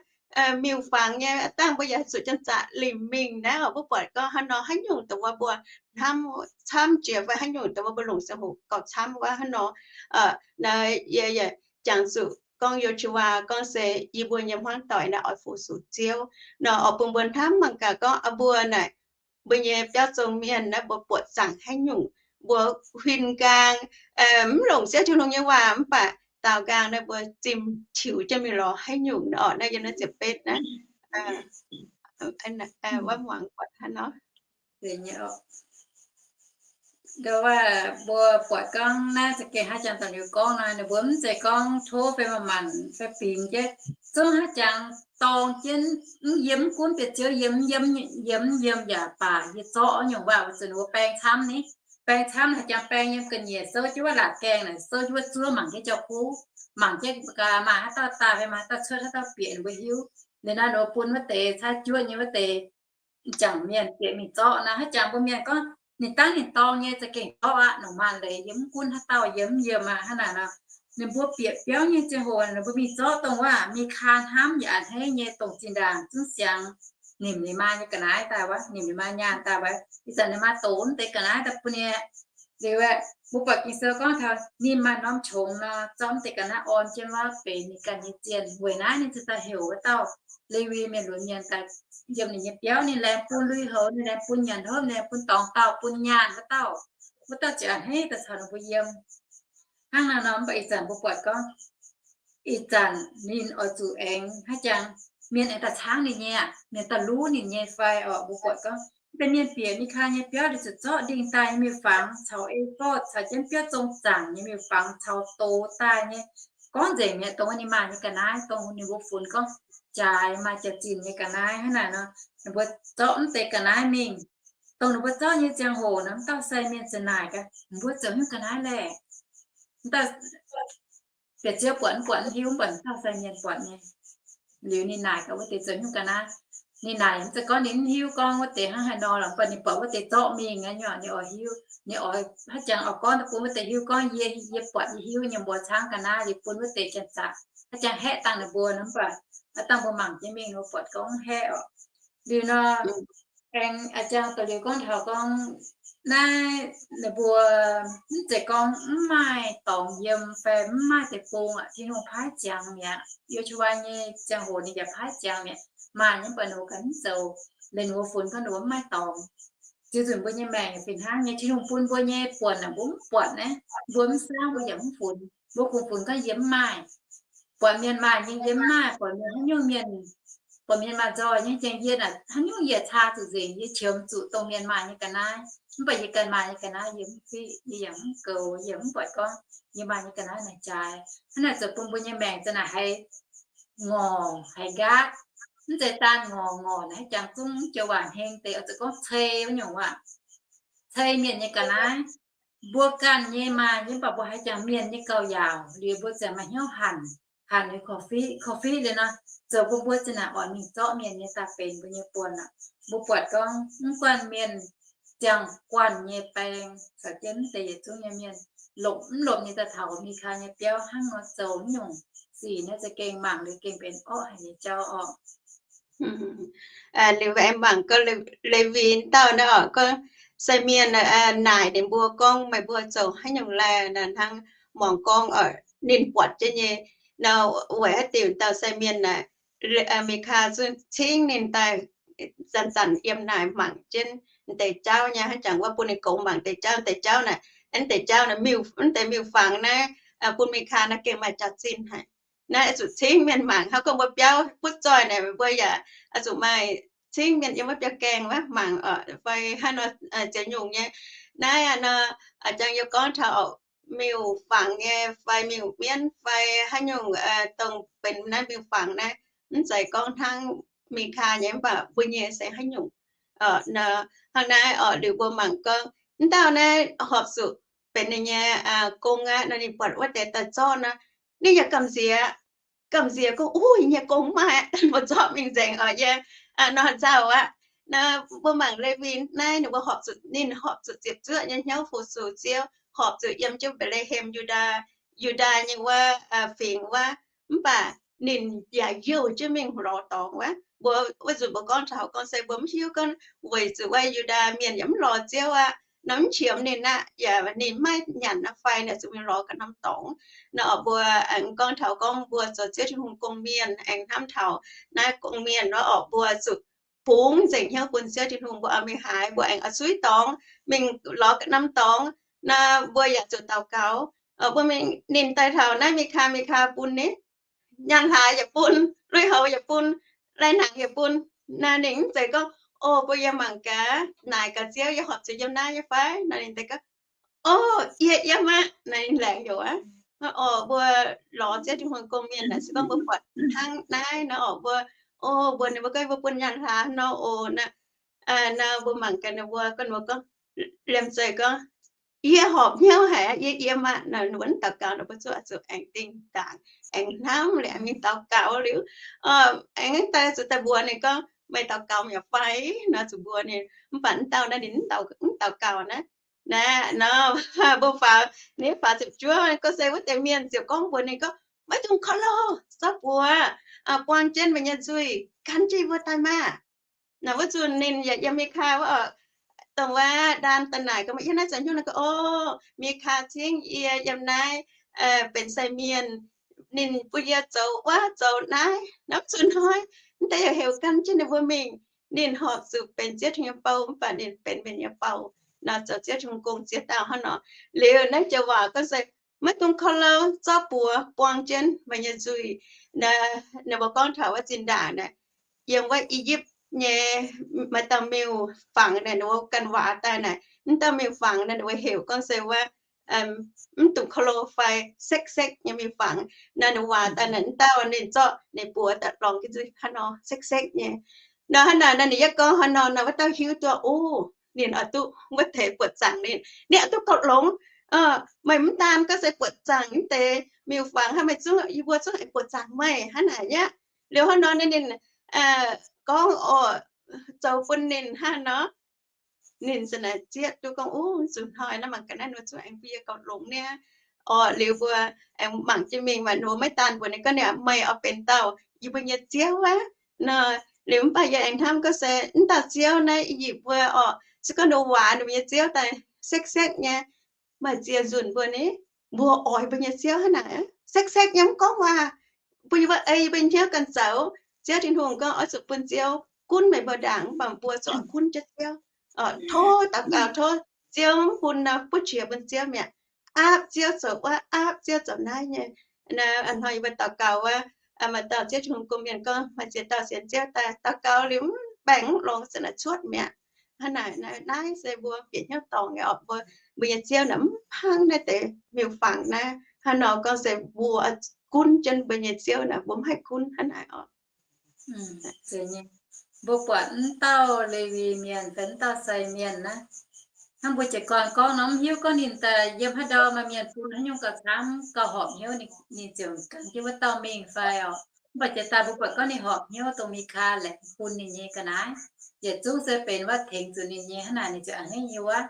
miuc-fangx nyei, dangh mbuo yaac zuqc janx-zaqc limc mingh naaiv oc. Mbuo buatc gorngv hnangv nor haaix nyungc dongh wuov mbuo hnamv camv jiex fai haaix nyungc dongh wuov mbuo longc ziangh hoc gauh camv wuov hnangv nor. Naaiv yie yaac jangx zuqc gorngv Yo^su^waa gorngv se yie mbuo nyei hmuangv doic naaiv oix fu-sux Ziouv nor, oix bun mbuo hnamv mangc gaax gorngv mbuo naaic, mbuo nyei biauv zong mienh naaiv mbuo buoqc zaangc haaix nyungc, mbuo huin nqaang, mv longc Ziouv Tin-Hungh nyei waac mv baac daaux nqaang naaiv mbuo zimh tiux jienv mingh lorz haaix nyungc oc. Naaiv yiem naaiv ziepc betv naaiv, wuov muangx buatc hnangv nor. Mbuo buatc gorngv naaiv za'gengh haaix jangx daaih liuz gorngv nor, ninh mbuo mv zeiz gorngv tov fai maanc fai bingx jienv, zungv haaix jangx dorng jienv, mv yiem mv gunv bieqc Ziouv yiem, yiem, yiem, yiem yaac baac yie zorqv nyungc waac weic zuqc ninh mbuo baeng camv ni. Baeng camv haaix jangx baeng yiem ga'nyiec souv jienv wuov laatc gaengh naaic, souv jienv wuov zuov mangc jienv jauv-kuv, mangc jienv ga'naaiv maaih haaix dauh daaih fai maaih haaix dauh cuotv, haaix dauh bieqc ninh mbuo hiuv. Liuz naaiv ninh mbuo bun wuov deix cai juov nyei wuov deix jangc mienh bieqc mingh zorqv naaiv. Haaix jangx mbuo mienh gorngv ninh dangv ninh dorng nyei za'gengh zorqv aqv, nongc maanc leiz yiem mv gunv haaix dauh yiem mv yiem aqv. Hnangv naaic nor, ninh mbuo bieqc biauv nyei ziangh hoc ninh mbuo mingh zorqv dongh wuov Mikaa hnamv yaac a'hneiv nyei dongh zinh ndaangc zungv siangx nimc ninh maa nyei ga'naaiv daaih wuov, nimc ninh maa nyaanh daaih wuov. Ih zanc ninh maa doqc wuov deix ga'naaiv daaih bun ninh. Liuz aeqv, mbuo buatc Ging-Sou gorngv taux ninh maaih norm qongx nor, zorqv wuov deix ga'naaiv orn jienv wuov benx ninh ganh nyei zienh. Weic naaiv ninh ziouc daaih heuc wuov dauh Lewi mienh lunx mienh daaih yiem ninh nyei biauv. Ninh laengz bun lui-houx, ninh laengz bun nyanc hopv, ninh laengz bun dorngx dauh, bun nyaanh wuov dauh. Wuov dauh ziouc a'hneiv daaih caux ninh mbuo yiem. Hnangv naaiv nor, mv baac ih zanc mbuo buatc gorngv ih zanc ninh oix zuqc aengx haaix jangx, mienh aengx daaih caangv ninh nyei aqv, mienh daaih luv ninh nyei fai orqc? Mbuo buatc gorngv deix mienh bieqc Mikaa nyei biauv, ninh ziouc zorqv ndingh daaih nyei miuc-fangx caux e^fotv caux jienv biauv zong zaangc nyei miuc-fangx caux dox daaih nyei gorngv nzengc mi'aqv, dongh wuov ninh maaih nyei ga'naaiv, dongh ninh mbuo funx gorngv jaaix maaih jaax-zinh nyei ga'naaiv hnangv naaic nor, ninh mbuo zorqv mv deix ga'naaiv mingh. Dongh ninh mbuo zorqv nyei ziangh hoc nor, m'dauh sai mienh ziouc naaic gaax, mbuo zoux hnyouv ga'naaiv laeh? M'dauh bieqc ziouv buatc mv buatc mv hiuv, mv buatc m'dauh sai mienh buatc nyei. Liuz ninh naaic gaax wuov deix zoux hnyouv ga'naaiv. Ninh naaic mv zeiz gorngv ninh mv hiuv gorngv wuov deix hnangv haaix nor lorqc, mv baac ninh buatc wuov deix zorqv mingh aqv nyei, ninh oix hiuv, ninh oix haaix jangx oix gorngv daaih bun wuov deix hiuv gorngv yie, yie buatc yie hiuv nyei mbuox caangv ga'naaiv liuz bun wuov deix janx-zaqc haaix jangx haeqv dangh ninh mbuo nor, mv baac aav dangh mbuo mangc jienv mingh nor buatc gorngv mv haeqv oc. Liuz nor, aengx a'jang daaih liuz gorngv taux gorngv naaiv ninh mbuo mv zeiz gorngv mv maaih dorngx yiem fai mv maaih deic-bung aqv, Tin-Hungh paaiv ziangx mi'aqv. Yo^su^waa nyei ziangh hoc ninh yaac paaiv ziangx mi'aqv. Maaih nyei, mv baac ninh mbuo ganh mv zoux, liuz ninh mbuo funx gorngv ninh mbuo mv maaih dorngx. Ziux nzunc mbuo nyei maengc fih hnangv nyei, Tin-Hungh bun mbuo nyei buonc naaic mbuo mv buatc naaiv, mbuo mv saangv mbuo yaac mv funx. Mbuo kungx funx gorngv yie mv maaih, buatc mienh maaih nyei yie mv maaih, buatc mienh haaix nyungc mienh, buatc mienh maaih nzoih nyei, jangx yie naaic haaix nyungc yie caa zuqc nzengc, yie qiemx zuqc dongh mienh maaih nyei ga'naaiv, mv baac yie ganh maaih nyei ga'naaiv yie mv fiqv, yie yaac mv goux, yie mv buatc gorngv yie maaih nyei ga'naaiv naaic jaaix. Hnangv naaic zoux bun mbuo nyei maengc za'naaic haiz ngorc haiz nqaatv. Mv zeiz daan ngorc, ngorc naaic haaix jangx zungv joux waac hmeng deix oix zuqc gorngv cei wuov nyungc waac. Cei mienh nyei ga'naaiv. Mbuo ganh nyei maaih nyei, mv baac mbuo haiz jangx mienh nyei gauh yaauc, liuz mbuo ziouc maaih hnyouv hanc, hanc liuz korv-fiqv, korv-fiqv liuz nor, zoux bun mbuo za'naaic oix mingh zorqv mienh nyei daaih benx mbuo nyei buonc aqv. Mbuo buatc gorngv mv guanh mienh ziangh guanh nyei baeng caux jienv mv deix yietc zungv nyei mienh longc mv lomh nyei daaih taux Mikaa nyei biauv hnangv nor zoux nyungc sic naaiv za'gengh mangc liuz gengh benx orqv haic nyei jauv orqc. Liuz aengx mangc gorngv Lewi dauh naaiv oc, gorngv sai mienh naaic ninh mbuo gorngv, meih mbuo zoux haaix nyungc laeh? Hnangv muangx gorngv ninh buatc jienv nyei nor, weic haaix diuc dauh sai mienh naaic, Mikaa zungv cingv ninh daaih zanc-zanc yiem naaic mangc jienv deix jauv nyei, hnangv jangx wuov bun ninh goux mangc deix jauv, deix jauv naaic, deix jauv naaic, mv deix miuc-fangx naaiv bun Mikaa naaiv gengh maaih jaax-zinh haic. Naaiv oix zuqc cingv mienh mangc, hnangv gorngv mbuo biauv butv zoih naaic, mbuo yaac oix zuqc maaih cingv mienh yiem wuov biauv gaengh wuov mangc fai haaix nor ziex nyungc nyei. Naaiv nor, jangx yie gorngv taux miuc-fangx nyei fai miuc-mienv fai haaix nyungc dongh benx naaiv miuc-fangx naaiv, mv zeiz gorngv hnangv Mikaa nyei, mv baac mbuo nyei se haaix nyungc. Hnangv naaiv orqc, liuz mbuo mangc gorngv m'dauh naaiv horpc zuqc benx ninh nyei gong aqv. Nor ninh buatc wuov deix daaih zorqv nor, ninh yaac gamh nziex, gamh nziex gorngv, Ov, yie nyei gong mv maaih, mbuo zorqv mingh nzengc oc, yie nor nzauh aqv. Naaiv mbuo mangc Lewi naaiv, ninh mbuo horpc zuqc, ninh horpc zuqc ziepc zuoqv nyei hnyouv fu-sux Ziouv, horpc zuqc yiem jienv Mbetc^le^hem, Yu^ndaa, Yu^ndaa nyei wuov fingx wuov. Mv baac ninh yaac youh jienv mingh lorz dorngx wuov. Mbuo wuov nzunc mbuo gorngv taux gorngv se mbuo mv hiuv gorngv weic zuqc wuov Yu^ndaa mienh yaac mv lorz Ziouv aqv nor, mv qiemx ninh aqv, yaac ninh maiv nyanc aqv fai naaic zuqc mingh lorz ganh norm dorngx. Nor orqc, mbuo aengx gorngv taux gorngv mbuo zoux Ziouv Tin-Hungh gong-mienh aengx hnamv taux naaiv gong-mienh nor orqc, mbuo zuqc bungx nzengc hnyouv bun Ziouv Tin-Hungh, mbuo oix mingh haaix, mbuo aengx oix suiv dorngx mingh lorz ganh norm dorngx. Nor mbuo yaac zuqc daux gaux. Mbuo mingh ninh daaih taux naaiv Mikaa, Mikaa bun ninh nyaanh hlaax yaac bun, lui-houx yaac bun, lai-hnaangx yaac bun. Naaiv ninh mv zeiz gorngv, O, mbuo yiem mangc gaax, naaic gaax Ziouv, yie horpc zuqc yiem naaiv nyei fai? Naaiv ninh daaih gorngv, O, yie yiem aqv. Naaiv ninh laengz heuc aqv. Orqc, mbuo lorz Ziouv Tin-Hungh gong-mienh naaic se gorngv mbuo buatc hnangv naaiv nor orqc, mbuo, o, mbuo ninh mbuo gorngv mbuo bun nyaanh hlaax nor oc. Naaiv mbuo mangc gaax ninh mbuo gorngv, ninh mbuo gorngv, liemh zeih gorngv, Yie horpc hnyouv haic, yie yiem aqv. Naaiv ninh mbuo mv daux gaux nor, mbuo zuqc, zuqc aengx dingh ndaangc, aengx hnamv liuz, aengx mingh daux gaux liuz, aengx daaih zuqc daaih mbuox ninh gorngv, Meih daux gaux mi'aqv fai? Nor zuqc mbuox ninh. Mv baac m'dauh naaiv ninh mv daux gaux naaiv. Naaiv nor, mbuo faaux, ninh faaux ziepc juov, gorngv se wuov deix mienh ziouc gorngv mbuox ninh gorngv, Maiv dungx korv-louh, zorqv buoz buang jienv meih nyei nzuih, gan jienv mbuo daaih maah! Naaiv wuov zuqc ninh yaac yiem Mikaa wuov, dongh wuov Ndan daaih naaic gorngv, Yie naaiv zoux haaix nyungc? Naaiv gorngv, O, Mikaa cingv yie yiem naaiv benx sai mienh, ninh bun yie zoux wuov zoux naaiv. Naaiv zuqc hnoi, mv deix yaac heuc gan jienv ninh mbuo mingh. Ninh horpc zuqc benx Ziouv Tin-Hungh nyei bou, mv baac ninh benx mienh nyei bou nor, zoux Ziouv Tin-Hungh gong ziex dauh hnangv nor. Liuz naaiv joux waac gorngv se, Maiv dungx korv-louh, zorqv buoz buang jienv meih nyei nzuih. Ninh mbuo gorngv taux wuov zinh ndaangc naaic, yiem wuov I^yipv nyei maaih dauh miuc-fangx naaic, ninh mbuo ganh waac daaih naaic, mv dauh miuc-fangx naaic ninh mbuo heuc gorngv se wuov mv dungx klo fai sekv-sekv nyei miuc-fangx. Naaiv ninh waac daaih naaic, dauh ninh zorqv ninh buoz daaih longc jienv nzuih haaix nor sekv-sekv nyei. Nor hnangv naaic, naaiv ninh yaac gorngv haaix nor nor, wuov dauh hiuv duqv, o, ninh oix duqv wuov deix buoqc zaangc ninh, ninh oix duqv gauh longx. Meih mv daan gorngv se buoqc zaangc mv deix miuc-fangx hnangv, meih zungv, yie mbuo zungv aengx buoqc zaangc meih hnangv naaic aqv. Liuz hnangv nor ninh gorngv oc, zoux bun ninh hnangv nor, ninh za'naaic zieqv duqv gorngv, o, zuqc hnoi naaiv mangc gaax naaiv nor zungv aengx bun yie gauh longx niaa. Oc, liuz mbuo aengx mangc jienv mingh, maaih nor maiv daan mbuox ninh gorngv, ninh, meih oix benx dauh yie mbuo nyei ziouv aqv. Nor liuz mv baac yie aengx hnamv gorngv se mv dauh ziouv naaiv yie mbuo oc, se gorngv ninh waac ninh mbuo nyei ziouv daaih sekv-sekv nyei, maaih ziex nzunc mbuo ni, mbuo oix mbuo nyei ziouv hnangv naaic, sekv-sekv nyei mv gorngv waac. Bun yie mbuo ei yie mbuo hnyouv ganh zoux. Ziouv Tin-Hungh gorngv oix zuqc bun ziouv gunv meih mbuo ndaangc, mv baac mbuo zuqc oix gunv jienv ziouv. Tov daux gaux, tov ziouv mv bun nor, butv qiex bun ziouv mi'aqv. Aapv ziouv zoux wuov, aapv ziouv zoux naaiv nyei. Hnoi yie mbuo daux gaux wuov, maaih dauh Ziouv Tin-Hungh gorngv mienh gorngv maaih ziex dauh sienx ziouv daaih daux gaux liuz mv baengc mv longx, se naaic cuotv mi'aqv. Hnangv naaic, naaiv se mbuo bieqc hnyouv dorngc nyei oc. Mbuo, mbuo nyei ziouv naaic mv hnangv naaiv deix miuc-fangx naaiv. Hnangv nor gorngv se mbuo gunv jienv mbuo nyei ziouv naaic, mbuo mv haih gunv hnangv naaic oc. Mbuo buatc mv dauh Lewi mienh fai mv dauh sai mienh naaiv, hnangv mbuo jiez gorn gorngv nor, mv hiuv gorngv ninh daaih yiem haaix ndau maaih mienh bun haaix nyungc gauh camv gauh horpc hnyouv, ninh ziouc gan jienv wuov dauh mingh fai oc. Mv baac jiex daaih mbuo buatc gorngv ninh horpc hnyouv dongh Mikaa laengz bun ninh nyei ga'naaiv. Yietc zungv se benx wuov tengx zuqc ninh nyei hnangv naaic, ninh ziouc a'hneiv nyei wuov.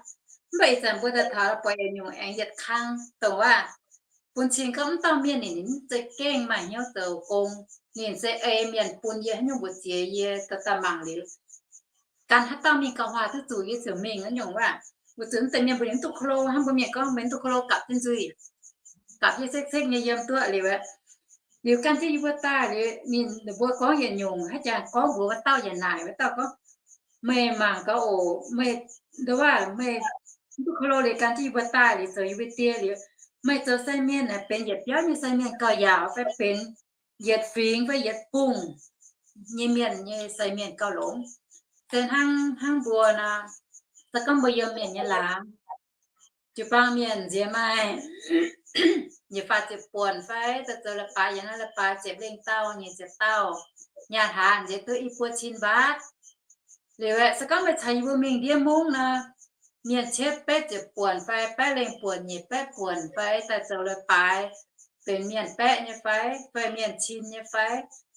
Mv baac ih zanc mbuo daaih taux buatc yietc nyungc aengx yietc kang dongh wuov, bun cing gorngv mv dauh mienh ninh, ninh mv zeiz gengh maaih hnyouv zoux gong. Ninh se ei mienh bun yie haaix nyungc mbuox ziex yie daaih daaih mangc liuz, gan haaix dauh mingh gauh huaax duqv zuqc yie ziouc mingh wuov nyungc wuov. Weic zuqc mv deix mienh mbuo ninh mv duqv klo, hnangv mbuo mienh gorngv mbuo mv duqv klo gapv jienv nzuih, gapv jienv sekv-sekv nyei yiem duqv liuz aeqv, liuz gan jienv yie mbuo daaih liuz ninh mbuo gorngv yietc nyungc, haaix jangx gorngv mbuox wuov dauh yaac naaic, wuov dauh gorngv, meih mangc gaax oc, meih, nduov waac meih mv duqv klo liuz gan jienv yie mbuo daaih liuz zoux yie mbuo die liuz, meih zoux sai mienh naaic benx yietc biauv nyei sai mienh gauh yaauc fai benx yietc fingx fai yietc bungh nyei mienh nyei sai mienh gauh longx. Se hnangv, hnangv mbuo nor, se gorngv mbuo yiem mienh nyei laangz, jiu-baang mienh nziex maaih nyei faah ziepc buonc fai daaih zoux leiz-baaix, yiem naaiv leiz-baaix ziepc lengh dauh, nyic ziepc dauh, nyaanh hlaax nziex duqv i buo cin mbaatv. Liuz aeqv, se gorngv meih caux yie mbuo mingh ndiev mungv nor, mienh cietv betv ziepc buonc fai baeqv lengh buonc, nyic baeqv buonc fai daaih zoux leiz-baaix, benx mienh baeqv nyei fai, fai mienh cin nyei fai.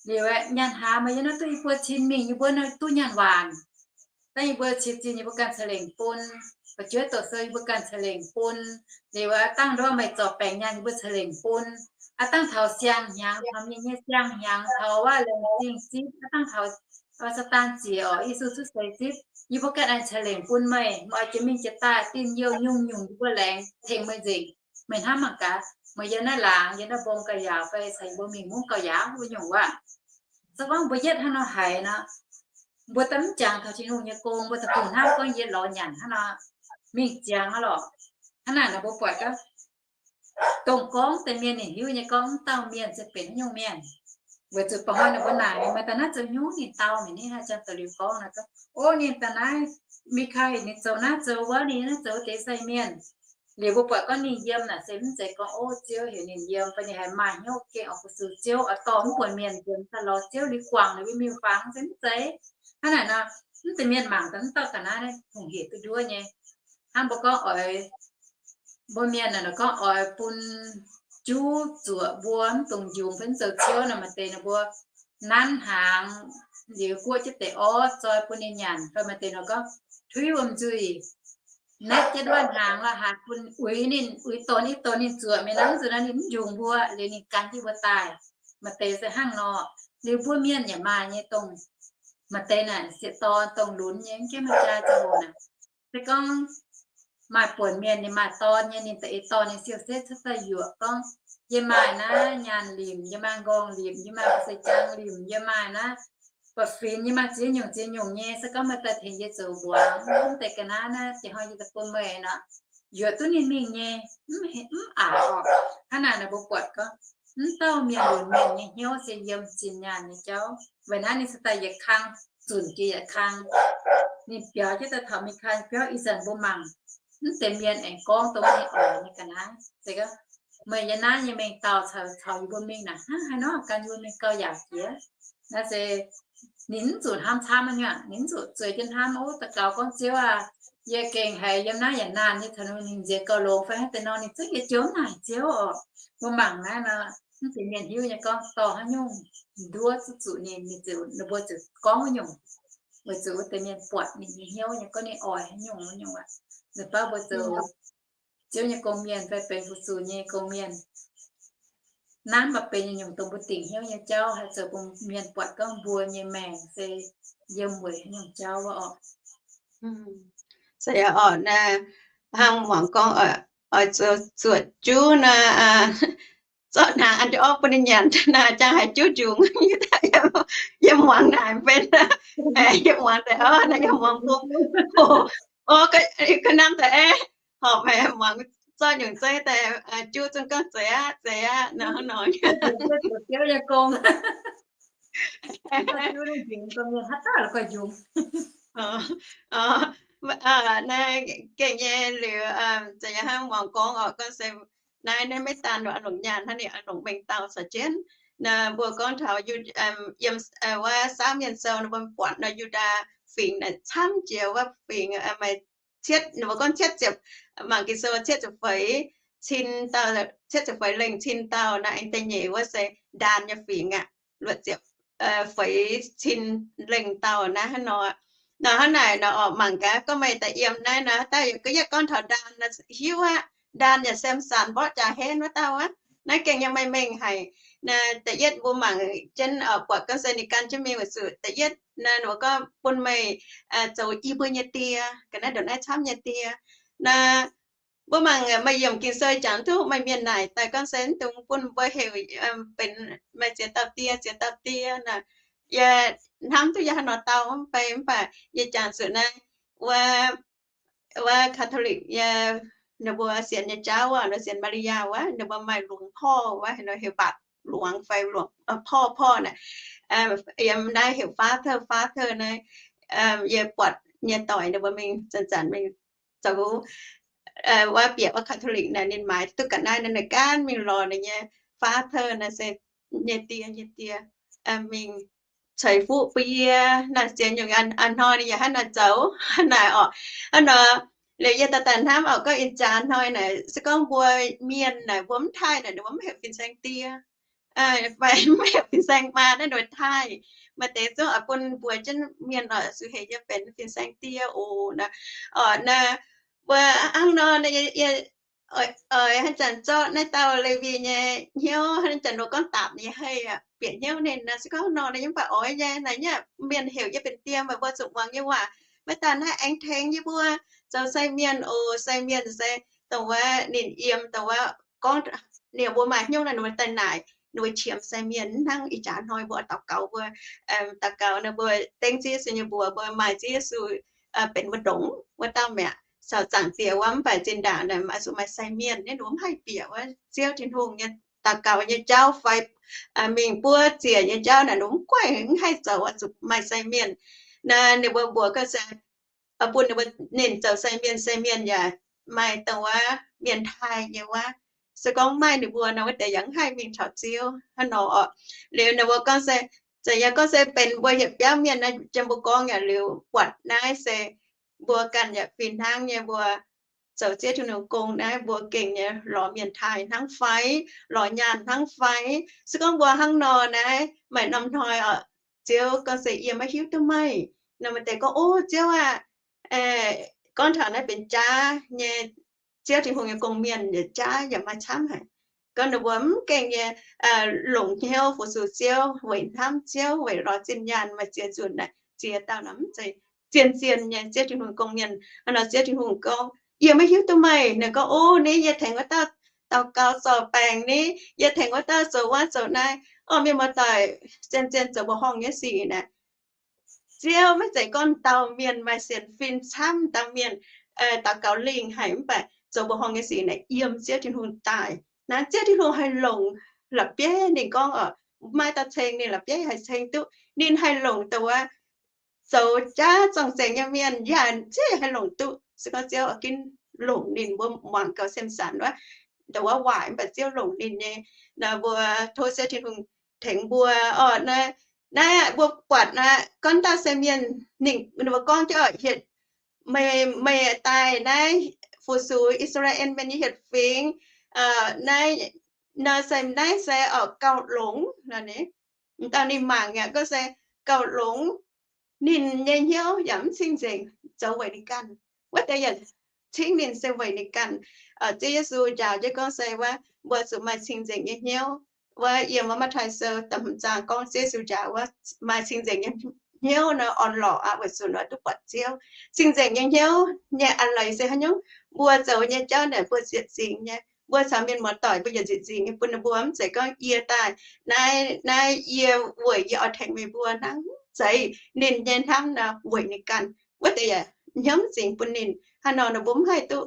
Liuz aeqv, nyaanh hlaax maaih yiem naaiv duqv i buo cin mingh, yie mbuo nor duqv nyaanh waanc. Dangh yie mbuo qiex zinh yie mbuo ganh ceix lengc bun, fu'jueiv doqc sou yie mbuo ganh ceix lengc bun. Liuz aqv, dangh nduov meih zorc baengc nyaanh yie mbuo ceix lengc bun. Aqv, dangh taux siang-hnyangx, taux mienh nyei siang-hnyangx, taux waac laengz zingh zipv, aqv, dangh taux satan ziec oc, Yesu cuotv seix zipv, yie mbuo ganh aengx ceix lengc bun meih. Meih oix jiex mingh jiex daaih, dinh youh nyungc-nyungc yie mbuo laengz tengx meih nzengc. Meih hnamv mangc gaax, meih yiem naaiv laangz, yiem naaiv mbong gauh yaauc fai caux yie mbuo mingh mungv gauh yaauc wuov nyungc waac. Se gorngv mbuo yietv hnangv nor haiz nor, mbuo daaih mv jangx taux Tin-Hungh nyei gong, mbuo daaih kungx hnamv gorngv yie lorz nyanc hnangv nor, mingh ziangx aqv lorqc. Hnangv naaic nor mbuo buatc gorngv, dongh gorngv deix mienh ninh hiuv nyei gorngv mv dauh mienh se benx haaix nyungc mienh. Weic zuqc ba'hnoi ninh mbuo naaic, meih daaih naaiv zoux nyungc, ninh dau mingh ni, haaix zanc daux liuz gorngv nor, gorngv, o, ninh daaih naaiv, Mikai ninh zoux naaiv zoux wuov, ninh naaiv zoux deix sai mienh. Liuz mbuo buatc gorngv ninh yiem naaic se mv zeiz gorngv, o, Ziouv heuc ninh yiem, fai ninh haiz maaih hnyouv gengh oix fu-sux Ziouv, oix dorh mv buonc mienh nzuonx daaih lorz Ziouv liuz guangc ninh mbuo miuc-fangx se mv zeiz. Hnangv naaic nor, mv deix mienh mangc daaih mv dauh ga'naaiv naaiv hungh hec duqv nduov nyei. Hnangv mbuo gorngv oix, mbuo mienh naaic gorngv oix bun juv zuoqc mbuo mv dungx njungx fai mv zoux ciouv nor, maaih deix ninh mbuo nanv hnaangx liuz guoqv jienv deix orv zoi bun ninh nyanc, fai maaih deix nor gorngv tuiv wuom nzuih, naetv jienv nduov hnaangx lorqc, haaix bun uix ninh, uix donx i donx ninh zuoqc mi'aqv, nor zuqc nor ninh mv njungx mbuo liuz ninh gan jienv mbuo daaih. Maaih deix se hnangv nor. Liuz mbuo mienh yaac maaih nyei dongh, maaih deix naaic sieqv dorn dongh lunx nyei, mv gaengh maaih jaa ziangh hoc naaic. Se gorngv maaih buonc mienh ninh maaih dorn nyei, ninh da'eix dorn nyei siou-setv cuotv daaih yuoqc gorngv, yie maaih naaiv nyaanh limc, yie maaih nqorngv limc, yie maaih seix jaang limc, yie maaih naaiv ba'finx, yie maaih ziex nyungc ziex nyungc nyei. Se gorngv meih daaih tengx yie zoux mbuangz, mv deix ga'naaiv naaiv jiex hnoi yie daaih bun meih nor, yuoqc duqv ninh mingh nyei, mv aqc oc. Hnangv naaic nor mbuo buatc gorngv, mv dauh mienh lunx mienh nyei hnyouv se yiem zinh nyaanh nyei jauv. Weic naaiv ninh se daaih yietc kang zunc jiex yietc kang. Ninh biaux jienv daaih taux Mikai biauv, ih zanc mbuo mangc, mv deix mienh aengx gorngv dongh ninh oix nyei ga'naaiv. Se gorngv meih yiem naaiv nyei mengh dauh caux, caux yie mbuo mingh naaic, hnangv haaix nor gan yie mbuo mingh gauh yaac jiex. Naaiv se ninh mv zuqc hnamv camv nyei aqv. Ninh mv zuqc zueiz jienv hnamv, ov, daux gaux gorngv, Ziouv aah, yie gengh haiz yiem naaiv yaac naanh nyei, caux ninh nziex gauh longx fai haaix deix nor, ninh zungv yie joux naaic Ziouv oc. Mbuo mangc naaiv nor, mv deix mienh hiuv nyei gorngv dorh haaix nyungc nduov zuqc ninh, ninh ziouc, ninh mbuo ziouc gorngv wuov nyungc, weic zuqc wuov deix mienh buatc ninh nyei hnyouv nyei, gorngv ninh oix haaix nyungc wuov nyungc aqv. Ninh baav mbuo zoux Ziouv nyei gong-mienh fai benx fu-sux nyei gong-mienh, naaiv maaih benx nyungc dongh mbuo dingc hnyouv nyei jauv, haih zoux bun mienh buatc gorngv mbuo nyei maengc se yiem weic haaix nyungc jauv wuov oc. Se oc, naaiv hnangv muangx gorngv oix zuqc zuotc juv naaiv, zorqv naaic an jienv orv bun ninh nyanc naaic, jangx haiz juv njungc. Yie muangx naaic benx, yie muangx daaih, naaiv yie muangx bung, o, o, ga'naaiv daaih, horpc haic, muangx zorqv nyungc zeiv daaih, juv zungv gorngv, Zeiz aqv, zeiz aqv, nor hnangv nor. Naaiv gengh nyei liuz, za'gengh hnangv muangx gorngv oc, gorngv se naaiv, naaiv maiv daan longc nyaanh hnangv, ninh longc mengh dauh caux jienv. Naaiv mbuo gorngv taux yiem wuov Saauv Mienh Sou, ninh mbuo buatc nor Yu^ndaa Fingx naaic camv jiex wuov fingx, maaih cietv, ninh mbuo gorngv cietv ziepc, mangc Ging-Sou cietv ziepc feix cin dauh, cietv ziepc feix lengh cin dauh naaiv, aengx da'nyeic wuov se Ndaan nyei fingx aqv, luoqc ziepc feix cin lengh dauh naaiv hnangv nor. Nor hnangv naaic nor oc, mangc gaax gorngv meih daaih yiem naaiv nor, daaih yaac gorngv, yie gorngv taux Ndaan nor hiuv aqv. Ndaan yaac Samson mborqv jaax henv wuov dauh aqv. Naaiv gengh nyei maaih mengh haic. Naaiv da'yietv mbuo mangc jienv oc, buatc gorngv se ninh gan jienv mingh weic zuqc da'yietv naaiv ninh mbuo gorngv bun meih zoux i mbuo nyei die, ga'naaiv ndongc naaiv camv nyei die. Naaiv mbuo mangc maaih yiemc Ging-Sou jangx duqv maaih mienh naaic daaih gorngv se mv dungx bun mbuo heuc benx maaih ziex dauh die, ziex dauh die naaic. Yie hnamv duqv yie haaix nor dau mv bei, mv baac yie jangx zuqc naaiv wuov, wuov Catholic nyei, ninh mbuo sienx nyei jauv wuov, ninh sienx Maa^li^yaa wuov, ninh mbuo maaih lungz porv wuov, heuc mbatc lungz fai porv, porv naaic, yiem naaiv heuc father, father naaiv. Yie buatc nyei doic ninh mbuo mingh zanc-zanc mingh zoux wuov bieqc wuov Catholic naaic, ninh maaiz duqv ga'naaiv naaiv, ninh gaanv mingh lorz ninh nyei father naaiv se nyei die, nyei die, mingh ceix fuqv bun yie naaic. Sienx nyungc a'hnoi ninh yaac hnangv naaic zoux naaic orqc. Hnangv nor, liuz yie daaih daaih hnamv orqc, gorngv ih jaax hnoi naaic se gorngv mbuo mienh naaic mbuo mv taaih naaic, ninh mbuo mv heuc fin-saeng die, fai mv heuc fin-saeng maa naaiv, ninh mbuo taaih. Maaih deix zungv oix bun mbuox jienv mienh oc, zuqc heuc yie benx fin-saeng die oc naaic. Orqc naaic, mbuo hnangv nor, yie oix hnangv janx zorqv naaiv dauh Lewi nyei hnyouv, hnangv janx nor gorngv dapc nyei hei aqv, bieqc hnyouv ninh naaic. Se gorngv nor ninh yaac mv baac oix nyei naaic, mienh heuc yie benx die, meih mbuo zuqc muangx nyei waac. Maiv daan naaiv aengx tengx yie mbuo zoux sai mienh oc. Sai mienh se dongh wuov ninh yiem, dongh wuov gorngv ninh mbuo maaih hnyouv naaic, ninh mbuo daaih naaic, ninh mbuo qiemx sai mienh. Hnangv ih jaax hnoi mbuo daux gaux, mbuo daux gaux naaic, mbuo dengv Ziouv Yesu nyei mbuox, mbuo maaih Ziouv Yesu benx mbuo ndongc wuov dauh mi'aqv. Caux Zaangc Diex wuov, mv baac zinh ndaangc naaic maiv zuqc maaih sai mienh, ninh mbuo mv haih bieqc wuov Ziouv Tin-Hungh nyei daux gaux nyei jauv fai mingh buov ziec nyei jauv naaic, ninh mbuo mv guaih, mv haih zoux, zuqc maaih sai mienh. Naaic ninh mbuo mbuox gorngv se bun ninh mbuo ninh zoux sai mienh, sai mienh yaac maaih dongh wuov mienh taaih nyei wuov. Se gorngv mv maaih ninh mbuo nor, wuov deix yaac mv haih mingh taux Ziouv hnangv nor orqc. Liuz ninh mbuo gorngv se, zeiz yaac gorngv se benx mbuo yietc biauv mienh naaic, jiem mbuo gorngv yaac liuz buatc naaiv se mbuo ganh yaac fih hnangv nyei, mbuo zoux Ziouv Tin-Hungh gong naaiv, mbuo gengh nyei lorz mienh taaih hnangv fai, lorz nyaanh hnangv fai. Se gorngv mbuo hnangv nor naaiv, maaih norm hnoi orqc, Ziouv gorngv se yie maiv hiuv duqv meih. Nor maaih deix gorngv, O Ziouv aah! Gorngv taux naaiv benx jaav nyei, Ziouv Tin-Hungh nyei gong-mienh yaac jaav yaac maaih camv haic. Gorngv ninh mbuo mv gengh nyei longc hnyouv fu-sux Ziouv, weic hnamv Ziouv, weic lorz zinh nyaanh, maaih ziex nzunc naaic ziex dauh naaic mv zeiz zien-zien nyei Ziouv Tin-Hungh gong-mienh. Hnangv nor Ziouv Tin-Hungh gorngv, Yie maiv hiuv duqv meih. Ninh gorngv, O, ni yie tengx wuov dauh daux gaux zorc baengc ni, yie tengx wuov dauh zoux wuov zoux naaiv. Orqc, mienh muoz-doic, zien-zien zoux mbuoqc horngh nyei sic naaic, Ziouv maiv zeiz gorngv dauh mienh maaih sienx fim camv, dauh mienh daux gaux lingh haic, mv baac zoux mbuoqc horngh nyei sic naaic yiem Ziouv Tin-Hungh daaih. Naaiv Ziouv Tin-Hungh haih longc la'bieiv. Ninh gorngv orqc, maaih dauh ceng ninh la'bieiv haih ceng duqv. Ninh haih longc dongh wuov zoux jaav zorng-zengx nyei mienh yaac Ziouv haih longc duqv. Se gorngv Ziouv oix ginv longc ninh, mbuo muangx gauh Sem^san wuov, ndongc wuov waaic mv baac Ziouv longc ninh nyei. Nor mbuo tov Ziouv Tin-Hungh tengx mbuo oc. Naaiv mbuo buatc naaiv gorngv dauh se mienh ninh mbuo gorngv jauv hietc, meih, meih daaih naaiv fu-sux I^saa^laa^en mienh nyei hietc fingx, naaiv, nor se naaiv se oc gauh longx. Dauh ninh mangc yaac gorngv se gauh longx. Ninh nyei hnyouv yaac mv cing-nzengc, zoux weic ninh ganh. Wuov deix yaac cingv ninh se weic ninh ganh. Ziouv Yesu njaaux jienv gorngv se wuov mbuo zuqc maaih cing-nzengc nyei hnyouv. Wuov yiem wuov Matv^taai Sou da'hmz zaang gorngv Ziouv Yesu njaaux wuov maaih cing-nzengc nyei hnyouv nor orn-lorqc aqv, weic zuqc nor duqv buatc Ziouv. Cing-nzengc nyei hnyouv nyei a'leiz se haaix nyungc? Mbuo zoux nyei jauv naaic mbuo nzieqc zingx nyei, mbuo caux mienh muoz-doic mbuo yaac nzieqc zingx nyei bun ninh mbuo, mv zeiz gorngv yie daaih naaiv, naaiv yie weic yie oix tengx meih mbuo hnangv. Zeiz ninh nyei hnamv nor weic ninh ganh. Wuov deix yaac hnyouv mv zingx bun ninh. Hnangv nor nor mbuo mv haih duqv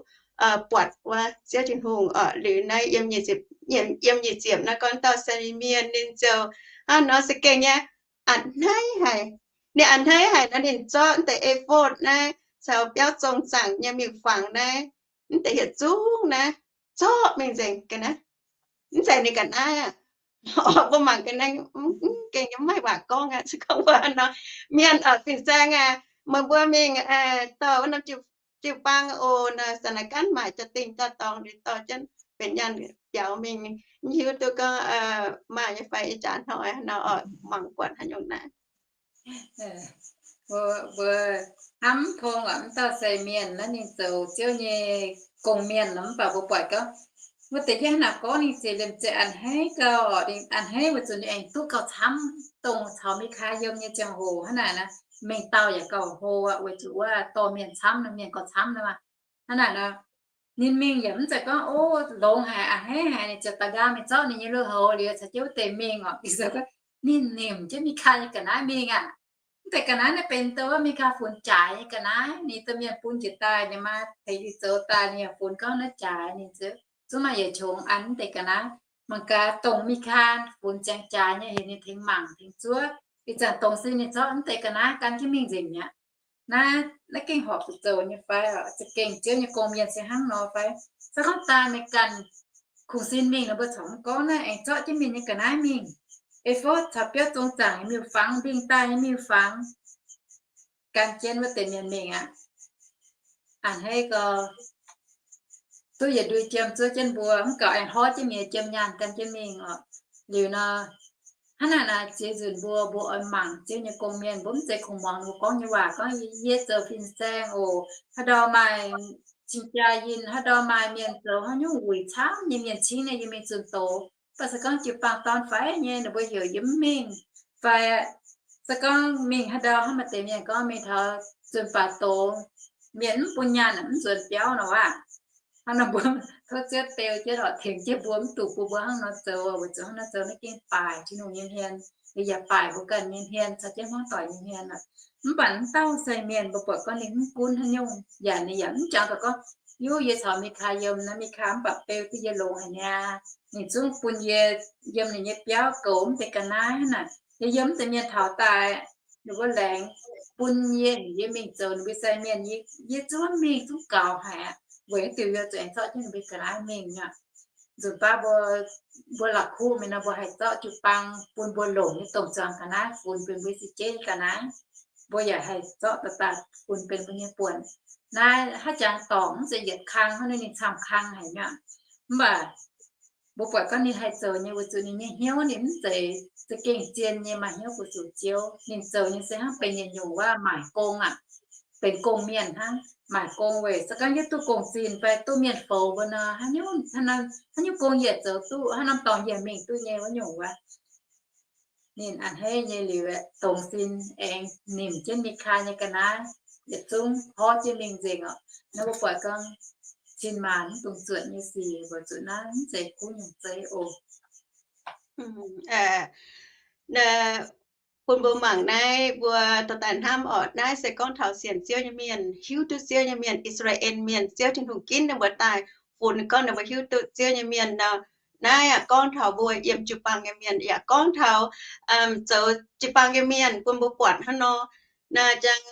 buatc wuov Ziouv Tin-Hungh oc. Liuz naaiv yiem nyic ziepc, yiem nyic ziepc naaiv gorngv dauh se mienh ninh ziouc hnangv nor za'gengh nyei a'hneiv haic. Ninh a'hneiv haic nor ninh zorqv deix e^fotv naaiv caux biauv zong zaangc nyei miuc-fangx naaiv, mv deix hietc zungv naaiv zorqv mingh nzengc ga'naaiv. Mv zeiz ninh ga'naaiv aqv. Mbuo mangc ga'naaiv gengh maiv waac gorngv aqv. Se gorngv mbuo nor, mienh oc, fin-saeng aac, meih mbuo mingh dorh wuov norm jiu-baang oc, nor zanc naaiv gaanv maaic jaa-dingh jaa-dorngx liuz dorh jienv benx nyaanh biaux mingh, mv hiuv duqv gorngv maaih nyei fai. Ih jaax hnoi nor oc, mangc buatc haaix nyungc naaiv. Mbuo hnamv tong oc, mv dauh se mienh naaiv ninh zoux Ziouv nyei gong-mienh nor, mv baac mbuo buatc gorngv wuov deix jienv hnangv naaic gorngv ninh ziouc liemh zeih a'hneiv gauh, a'hneiv weic zuqc ninh aengx duqv gauh camv, dongh caux Mikaa yiem nyei ziangh hoc hnangv naaic nor, mengh dauh yaac gauh hlo aqv, weic zuqc wuov dorh mienh camv nor, mienh gauh camv nor. Hnangv naaic nor, ninh mingh yaac mv zeiz gorngv, o, longx haic, a'hneiv haic, ninh ziouc da'nqaang mingh zorqv ninh nyei lui-houx liuz caux jienv wuov deix mingh oc. Ninh ziouc gorngv ninh nimc jienv Mikaa nyei ga'naaiv mingh aqv. Mv deix ga'naaiv naaiv benx dongh wuov Mikaa funx jaaix nyei ga'naaiv. Ninh domh mienh bun njiec daaih, ninh maa tengx ninh zoux daaih, ninh yaac funx gorngv naaiv jaaix. Ninh ziouc zungv maaih yietc qongx an mv deix ga'naaiv. Mangc gaax dongh Mikaa funx ziangx jaaix nyei heuc ninh tengx mangc tengx zuov. Ih zanc dongz sin ninh zorqv mv deix ga'naaiv gan jienv mingh nzengc mi'aqv. Naaiv, naaiv gengh horpc zuqc zoux nyei fai oc? Za'gengh Ziouv nyei gong-mienh se hnangv nor fai? Se gorngv daaih meih ganh kungx sin mingh nor, mbuo corc mv gorngv naaiv, aengx zorqv jienv mienh nyei ga'naaiv mingh. E^fotv caux biauv zong zaangc nyei miuc-fangx, mbing daaih nyei miuc-fangx, gan jienv wuov deix mienh mingh aqv. A'hneiv gau, duqv yietc ndui jiem zuov jienv mbuo, mv gaux aengx hlorv jienv mienh nyei jiem nyaanh gan jienv mingh oc. Liuz nor, hnangv naaic naaic ziex nzunc mbuo, mbuo oix mangc Ziouv nyei gong-mienh, mbuo mv zeiz kungx muangx ninh mbuo gorngv nyei waac gorngv, yie zoux fin-saeng oc, haaix ndau maaih cing-jaa yinh, haaix ndau maaih mienh zoux haaix nyungc wuic camv nyei mienh cingv nyei, yie mingh zunh doz. Mv baac se gorngv jiu-baang dorn faix nyei, ninh mbuo heuc yie mv mingh. Fai se gorngv mingh haaix ndau hnangv maaih deix mienh gorngv mingh taux zunh baaix doz, mienh mv bun nyaanh, mv nzuonx biauv nor aqv. Hnangv nor mbuo tov Ziouv beu jienv oc, tengx jienv mbuo, mv dungx bun mbuo hnangv nor zoux, weic zuqc hnangv nor zoux naaiv gengh baaic Tin-Hungh nyei hmien, yaac baaic mbuo ganh nyei hmien caux jienv hmuangv doic nyei hmien aqv. Mv baac mv dauh sai mienh mbuo buatc gorngv ninh mv gunv haaix nyungc, yaac ninh yaac mv jangx daaih gorngv, yie caux Mikaa yiem naaiv, Mikaa mv baac beu duqv yie longx haic niaa. Ninh zungv bun yie yiem ninh nyei biauv goux mv deix ga'naaiv hnangv naaic. Yie yiem mv deix mienh taux daaih, ninh mbuo laengz bun yie, yie mingh zoux ninh mbuo sai mienh, yie zungv mingh zungv gaux haic aqv. Weic naaiv diuc yie zuqc aengx zorqv jienv ninh mbuo ga'naaiv mingh aqv. Nzunc baav mbuo, mbuo la'kuqv mingh nor, mbuo haih zorqv jiu-baang bun mbuo longc nyei domh zuangx ga'naaiv funx benx mbuo si jeiv ga'naaiv. Mbuo yaac haih zorqv daaih daaih funx benx mbuo nyei buonc. Naaiv haaix jangx dorngc mv zeiz yietc kang hnangv, ninh camv kang haic nyei. Mv baac mbuo buatc gorngv ninh haih zoux nyei weic zuqc ninh nyei hnyouv ninh mv zeiz za'gengh zien nyei maaih hnyouv fu-sux Ziouv. Ninh zoux nyei se hnangv benx yietc nyungc wuov maaic gong aqv, benx gong-mienh hnangv. Maaic gong weic se gorngv yie duqv gong-zinh fai duqv mienh foux mbuo nor, haaix nyungc, haaix nyungc gong yie zoux duqv, haaix norm dorngx yie mingh duqv nyei wuov nyungc wuov. Ninh a'hneiv nyei liuz, dongz sin aengx nimc jienv Mikaa nyei ga'naaiv yietc zungv porv jienv mingh nzengc oc. Naaiv mbuo buatc gorngv cin-maanc mv dungx zuotc nyei sic weic zuqc naaiv mv zeiz kuv nyungc zeiv oc. Bun mbuo mangc naaiv, mbuo dorh daaih hnamv oc. Naaiv se gorngv taux sienx Ziouv nyei mienh, hiuv duqv Ziouv nyei mienh, I^saa^laa^en Mienh, Ziouv Tin-Hungh ginv ninh mbuo daaih funx gorngv ninh mbuo hiuv duqv Ziouv nyei mienh nor. Naaiv yaac gorngv taux mbuo yiem jiu-baang nyei mienh, yaac gorngv taux zoux jiu-baang nyei mienh bun mbuo buatc hnangv nor. Naaiv jangx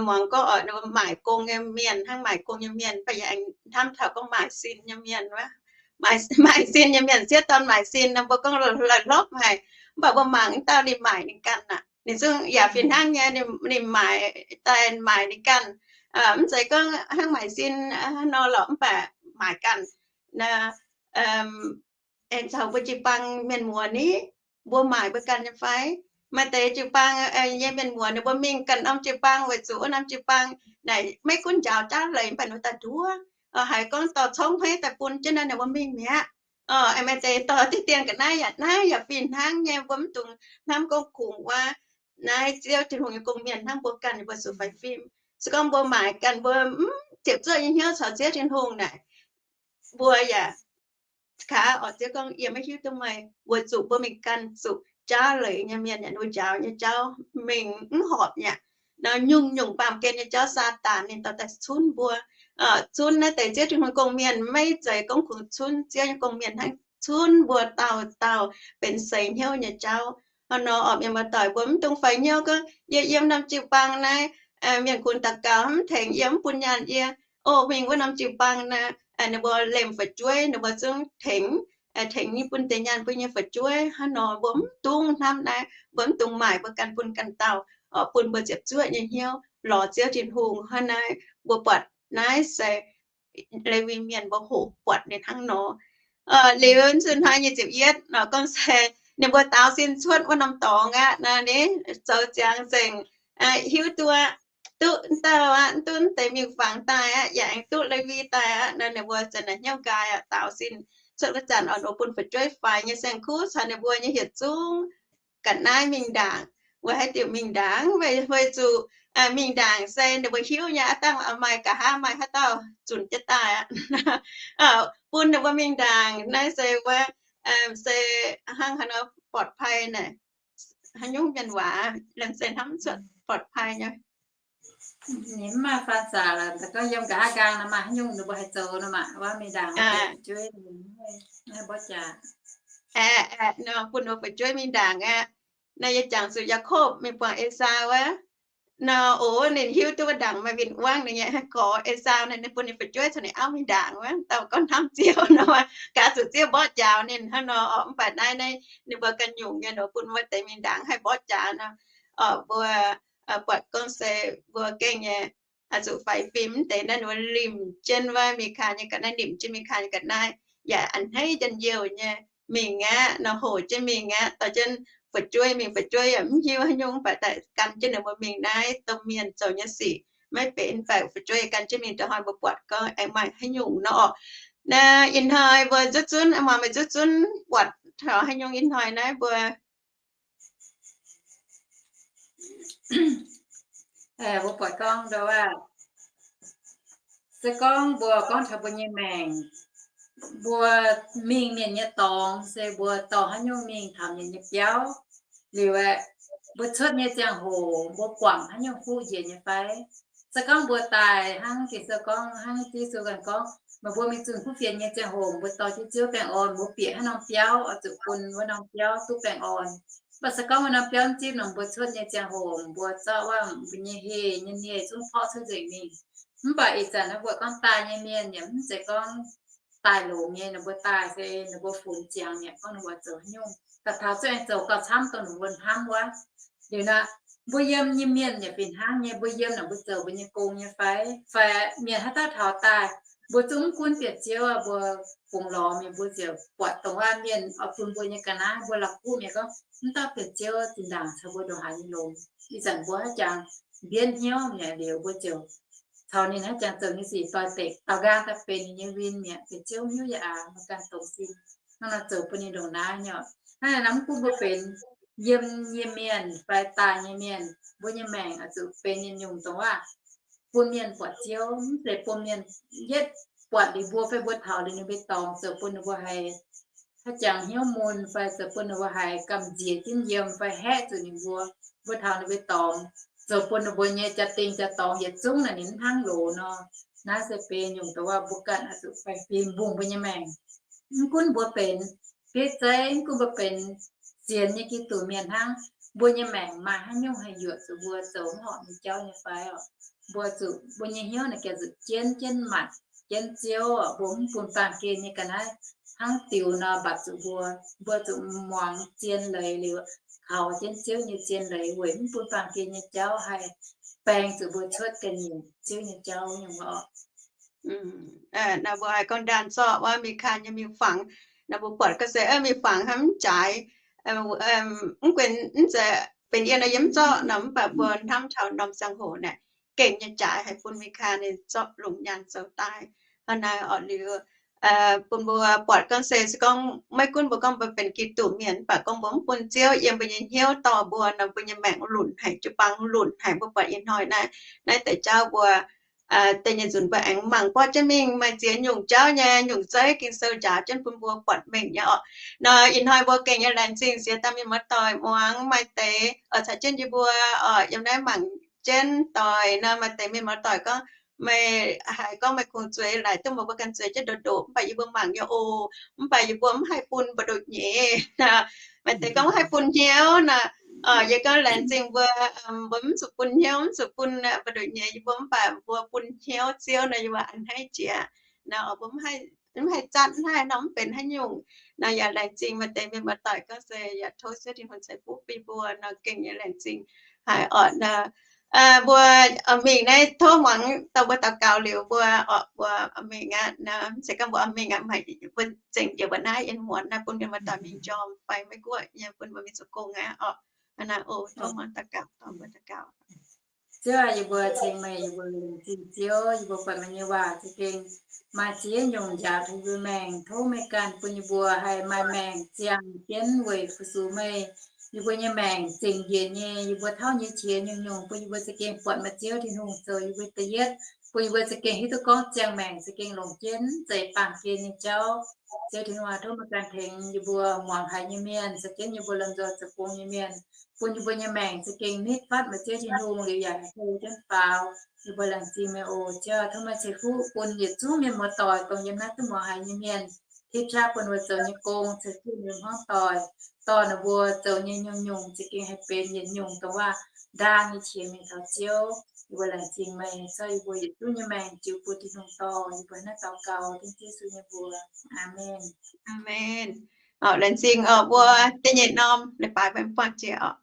muangx gorngv oix maaic gong nyei mienh, hnangv maaic gong nyei mienh, mv baac yaac aengx hnamv taux gorngv maaic sin nyei mienh wuov. Maaic sin nyei mienh, sieqv dorn maaic sin nor, mbuo gorngv la'hlopv haic, mv baac mbuo mangc mv dauh ninh maaic ninh ganh aqv. Ninh zungv yaac fih hnangv nyei, ninh maaic daaih maaic ninh ganh. Mv zeiz gorngv hnangv maaic sin nor lorqc, mv baac maaic ganh. Aengx caux mbuo jiu-baang mienh muoz ni, mbuo maaic mbuo ganh nyei fai? Maaih deix jiu-baang nyei mienh muoz ninh mbuo mingh ganh norm jiu-baang weic zuqc wuov norm jiu-baang naaic maiv gunv njaaux jaav leiz mv baac ninh daaih nduov, haiz gorngv dorh congv hmeiv daaih bun jienv naaiv ninh mbuo mingh mi'aqv. Maaih deix dorh diqv dien ga'naaiv yaac naaiv yaac fih hnangv nyei, mbuo mv dungx hnamv gorngv kungx wuov naaiv Ziouv Tin-Hungh nyei gong-mienh hnangv mbuo ganh nyei mbuo zuqc faix fim. Se gorngv mbuo maaic ganh mbuo mv ziepc zuoqv nyei hnyouv caux Ziouv Tin-Hungh naaic, mbuo yaac kaav oc Ziouv gorngv, yie maiv hiuv duqv meih, weic zuqc mbuo mingh ganh zuqc jaav leiz nyei mienh yaac ninh mbuo njaaux nyei jauv mingh mv horpc nyei. Nor nyungc-nyungc baamh gen nyei jauv Saadaan ninh dorh daaih cunv mbuo. Cunv naaiv deix Ziouv Tin-Hungh gong-mienh maiv zeiz gorngv kungx cunv Ziouv nyei gong-mienh hnangv, cunv mbuo dauh dauh benx seix hnyouv nyei jauv. Hnangv nor oc mienh muoz-doic, mbuo mv dungx faix hnyouv gorngv yie yiem norm jiu-baang naaiv, mienh gunx daux gaux mv tengx yie, mv bun nyaanh yie. O, mingh wuov norm jiu-baang naaiv ninh mbuo lemh fu'jueiv, ninh mbuo zungv tengx, tengx nyei bun deix nyaanh bun nyei fu'jueiv. Hnangv nor mbuo mv dungx hnamv naaiv, mbuo mv dungx maaic mbuo ganh bun ganh dauh, bun mbuo ziepc zuoqv nyei hnyouv lorz Ziouv Tin-Hungh. Hnangv naaiv mbuo buatc naaiv se Lewi Mienh mbuo hoqc buatc ninh hnangv nor. Liuz nzunc hnoi nyic ziepc yietv nor gorngv se ninh mbuo daaux sin cuotv wuov norm dorngx aqv. Naaiv ninh zoux ziangx nzengc, hiuv duqv, duqv dauh aqv, duqv deix mingh fangx daaih aqv, yaac aengx duqv Lewi daaih aqv. Naaiv ninh mbuo zanc naaic hnyouv nqaai aqv, daaux sin cuotv wuov zanc oix bun fu'jueiv faix nyei saeng-kuv caux ninh mbuo nyei yietc zungv ga'naaiv mingh ndaangc. Weic haaix diuc mingh ndaangc? Weic, weic zuqc mingh ndaangc se ninh mbuo hiuv nyei aqv, dangh maaih nqa'haav maaih haaix dauh zunc jienv daaih aqv. Bun ninh mbuo mingh ndaangc naaiv se wuov, se hnangv haaix nor ปลอดภัย naaic, haaix nyungc mienh waac, laengz zingh hnamv cuotv ปลอดภัย nyei. Ninh mv maaih faan zaqc lorqc, gorngv yiem nqa'haav nqaang nor maaih haaix nyungc ninh mbuo haih zoux nor maah, wuov mingh ndaangc fu'jueiv, mbuo jaax, bun ninh mbuo fu'jueiv mingh ndaangc aqv. Naaiv yie jangx zuqc Yaakopv mingh buangh Esaau wuov. Nor oc, ninh hiuv duqv wuov ndaangc maaih win-wangv, ninh nyei gorx Esaau naaiv, ninh bun ninh fu'jueiv caux ninh auv mingh ndaangc wuov. Dauh gorngv hnamv Ziouv nor, gaax zuqc Ziouv mborqv njaaux ninh hnangv nor oc. Mv baac naaiv, naaiv ninh mbuo ganh nyungc nyei nor bun wuov deix mingh ndaangc haih mborqv njaaux nor. Oc, mbuo buatc gorngv se mbuo gengh nyei zuqc faix fim. Mv deix naaiv ninh mbuo limc jienv wuov Mikaa nyei ga'naaiv, limc jienv Mikaa nyei ga'naaiv, yaac a'hneiv njien-youh nyei mingh aqv nor, hoqc jienv mingh aqv. Dorh jienv fu'jueiv mingh, fu'jueiv yaac mv hiuv haaix nyungc, mv baac daaih gan jienv ninh mbuo mingh naaiv domh mienh zoux nyei sic maiv benx. Mv baac fu'jueiv gan jienv mingh, ndongc hnoi mbuo buatc gorngv aengx maaih haaix nyungc nor oc. Naaiv ih hnoi mbuo nzuqc zunv, muangx meih nzuqc zunv buatc taux haaix nyungc ih hnoi naaiv mbuo Mbuo buatc gorngv ndo aav, se gorngv mbuo gorngv taux mbuo nyei maengc, mbuo mingh mienh nyei dorngx se mbuo dorh haaix nyungc mingh taux mienh nyei biauv. Liuz aeqv, mbuo cuotv nyei ziangh hoc mbuo guangc haaix nyungc huv njiec nyei fai? Se gorngv mbuo daaih hnangv Ging-Sou gorngv, hnangv Yesu ganh gorngv, meih mbuo mingh zunh kuv fienx nyei ziangh hoc mbuo dorh jienv Ziouv baengh orn, mbuo bieqc haaix norm biauv oix zuqc bun wuov norm biauv duqv baengh orn. Mv baac se gorngv wuov norm biauv mv zipv nor, mbuo cuotv nyei ziangh hoc mbuo zorqv wuov mbuo nyei heh nyei nieh zungv porv cuotv nzengc mingh. Mv baac ih zanc naaiv mbuo gorngv daaih nyei mienh yaac mv zeiz gorngv daaih longx nyei, ninh mbuo daaih se ninh mbuo funx ziangx mi'aqv gorngv ninh mbuo zoux haaix nyungc. Daaih taux zungv aengx zoux gauh camv dongh ninh mbuo hnamv wuov. Liuz nor, mbuo yiem nyei mienh yaac fih hnangv nyei, mbuo yiem naaic mbuo zoux mbuo nyei gong nyei fai? Fai mienh haaix dauh taux daaih, mbuo zungv mv gunv bieqc Ziouv, mbuo fungx lorz mingh mbuo ziouc buatc dongh wuov mienh oix bun mbuo nyei ga'naaiv, mbuo la'kuqv mi'aqv gorngv, mv dauh bieqc Ziouv zinh ndaangc caux mbuo ndongc haaix nyei longx. Ih zanc mbuo haaix jangx mbienv hnyouv mi'aqv liuz mbuo ziouc caux ninh haaix jangx zoux nyei sic doix-dekc, daaux nqaang daaih benx ninh nyei win mi'aqv, bieqc Ziouv hnyouv yaac aax, mbuo ganh dongz sin hnangv nor zoux bun ninh ndongc naaiv nyei. Hnangv naaic nor mv gunv mbuo benx yiem nyei mienh fai daaih nyei mienh, mbuo nyei maengc oix zuqc benx nyungc dongh wuov, bun mienh buatc Ziouv, mv zeiz bun mienh yietv buatc liuz mbuo fai mbuo taux liuz ninh mbuo dorngx zoux bun ninh mbuo haiz haaix jangx hnyouv mun fai zoux bun ninh mbuo haiz gamh nziex jienv yiem fai haeqv zuqc ninh mbuo. Mbuo taux ninh mbuo dorngx zoux bun ninh mbuo nyei jaa-dingh jaa-dorngx yietc zungv naaic ninh mv hnangv loz nor. Naaiv se benx nyungc dongh wuov mbuo ganh oix zuqc faix fim mbungh mbuo nyei maengc. Mv gunv mbuo benx bieiv zeiv, mv gunv mbuo benx sienx nyei Giduc mienh hnangv, mbuo nyei maengc maaih haaix nyungc haih yuoqc zuqc mbuo zoux mv horpc nyei jauv nyei fai oc? Mbuo zuqc, mbuo nyei hnyouv naaic gengh zuqc jienv jienv matc jienv Ziouv oc. Mbuo mv bun baamh gen nyei ga'naaiv hnangv diux nor mbatc zuqc mbuo. Mbuo zuqc muangx zien leiz liuz, kaux jienv Ziouv nyei zien leiz weic mv bun baamh gen nyei jauv haih baeng zuqc mbuo cuotv ga'nyiec Ziouv nyei jauv nyungc oc. Naaiv mbuo haih gorngv ndaanh zorqv wuov Mikaa nyei miuc-fangx. Naaiv mbuo buatc ga'sie miuc-fangx hnangv mv jaaix, mv gunv mv zeiz benx yiem nor yiem mv zorqv nor, mv baac mbuo hnamv taux norm ziangh hoc naaic, gengh nyei jaaix haih bun Mikaa ninh zorqv longc nyaanh zoux daaih. Hnangv naaiv oc liuz, bun mbuo buatc gorngv se, se gorngv maiv gunv mbuo gorngv mbuo benx Giduc mienh, mv baac gorngv mbuo mv bun Ziouv yiem mbuo nyei hnyouv dorh mbuo nor, mbuo nyei maengc lunc haic, jiu-baang lunc haic. Mbuo buatc ih hnoi naaiv, naaiv deix jauv mbuo da'nyeic nzunc mbuo aengx mangc buatc jienv mingh maaih ziex nyungc jauv nyei nyungc zeiv Ging-Sou njaaux jienv bun mbuo buatc mengh nyei oc. Nor ih hnoi mbuo gengh nyei laengz zingh siex dauh mienh muoz-doic muangx maaih deix oix caux jienv yie mbuo oc yiem naaiv mangc jienv doic nor. Maaih deix mienh muoz-doic gorngv, meih haiz gorngv meih kungx zueiz laaic duqv mbuo, mbuo ganh zueiz jienv ndoqc ndoqc, mv baac yie mbuo mangc nyei oc, mv baac yie mbuo mv haih bun mbu'ndongx nyeiz. Maaih deix gorngv mv haih bun hnyouv nor. Yie gorngv laengz zingh mbuo, mbuo mv zuqc bun hnyouv, mv zuqc bun mbu'ndongx nyeiz yie mbuo, mv baac mbuo bun hnyouv Ziouv nor yie mbuo a'hneiv jiex. Nor mbuo mv haih zatv, mv haih nor mv benx haaix nyungc. Nor yaac laengz zingh maaih deix mienh muoz-doic gorngv se yaac tov Ziouv Tin-Hungh ceix fuqv bun mbuo nor gengh nyei laengz zingh haic oc. Mbuo mingh naaiv tov muangx dorh mbuo daux gaux liuz mbuo oc, mbuo mingh aqv. Mv zeiz gorngv mbuo mingh aqv, maaih mbuo zengc njiec mbuo naaiv yiem muonz naaiv bun mienh muoz-doic mingh njormh fai Meiv Guoqv nyei bun mbuo mingh zoux gong aqv oc. Hnangv naaiv oc, tov muangx daux gaux, dorh mbuo daux gaux. Ziouv aah, yie mbuo ceng meih, yie mbuo laengz zingh Ziouv, yie mbuo buatc meih nyei waac za'gengh maaih ziex nyungc njaaux taux yie mbuo maengc. Tov meih ganh bun yie mbuo haih maaih maengc ziangh jienv weic fu-sux meih. Yie mbuo nyei maengc zingc njiec nyei, yie mbuo tauv nyei qiex nyungc-nyungc bun yie mbuo za'gengh buatc meih Ziouv Tin-Hungh zoux yie mbuo da'yietv, bun yih mbuo za'gengh hiuv duqv gorngv ziangh maengc za'gengh longc jienv mv zeiz baamh gen nyei jauv. Ziouv Tin-Hungh, tov meih ganh tengx yie mbuo muangx haiz nyei mienh, caux jienv yie mbuo lomh nzoih zoux gong nyei mienh, bun yie mbuo nyei maengc za'gengh nitv fatv meih Ziouv Tin-Hungh liuz yaac hlo jienv faaux. Yie mbuo laengz zingh meih oc. Ziouv, tov meih ceix fuqv bun yietc zungv mienh muoz-doic dongh yiem naaiv duqv muangx haiz nyei mienh, tipv qaqv bun ninh mbuo zoux nyei gong ceix fuqv ninh mbuo hmuangv doic, dorh ninh mbuo zoux nyei nyungc-nyungc za'gengh haih benx yietc nyungc dongh waac-ndaang nyei qiex mingh taux Ziouv. Yie mbuo laengz zingh meih, caux yie mbuo yietc zungv nyei maengc ziux bun Tin-Hungh dorh. Yie mbuo naaiv daux gaux dengv Yesu nyei mbuox. Aamen. Aamen. Laengz zingh oc mbuo da'nyeic norm leiz-baaix mbuo buangh jiex oc.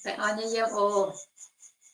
Baengh orn nyei yiem oc.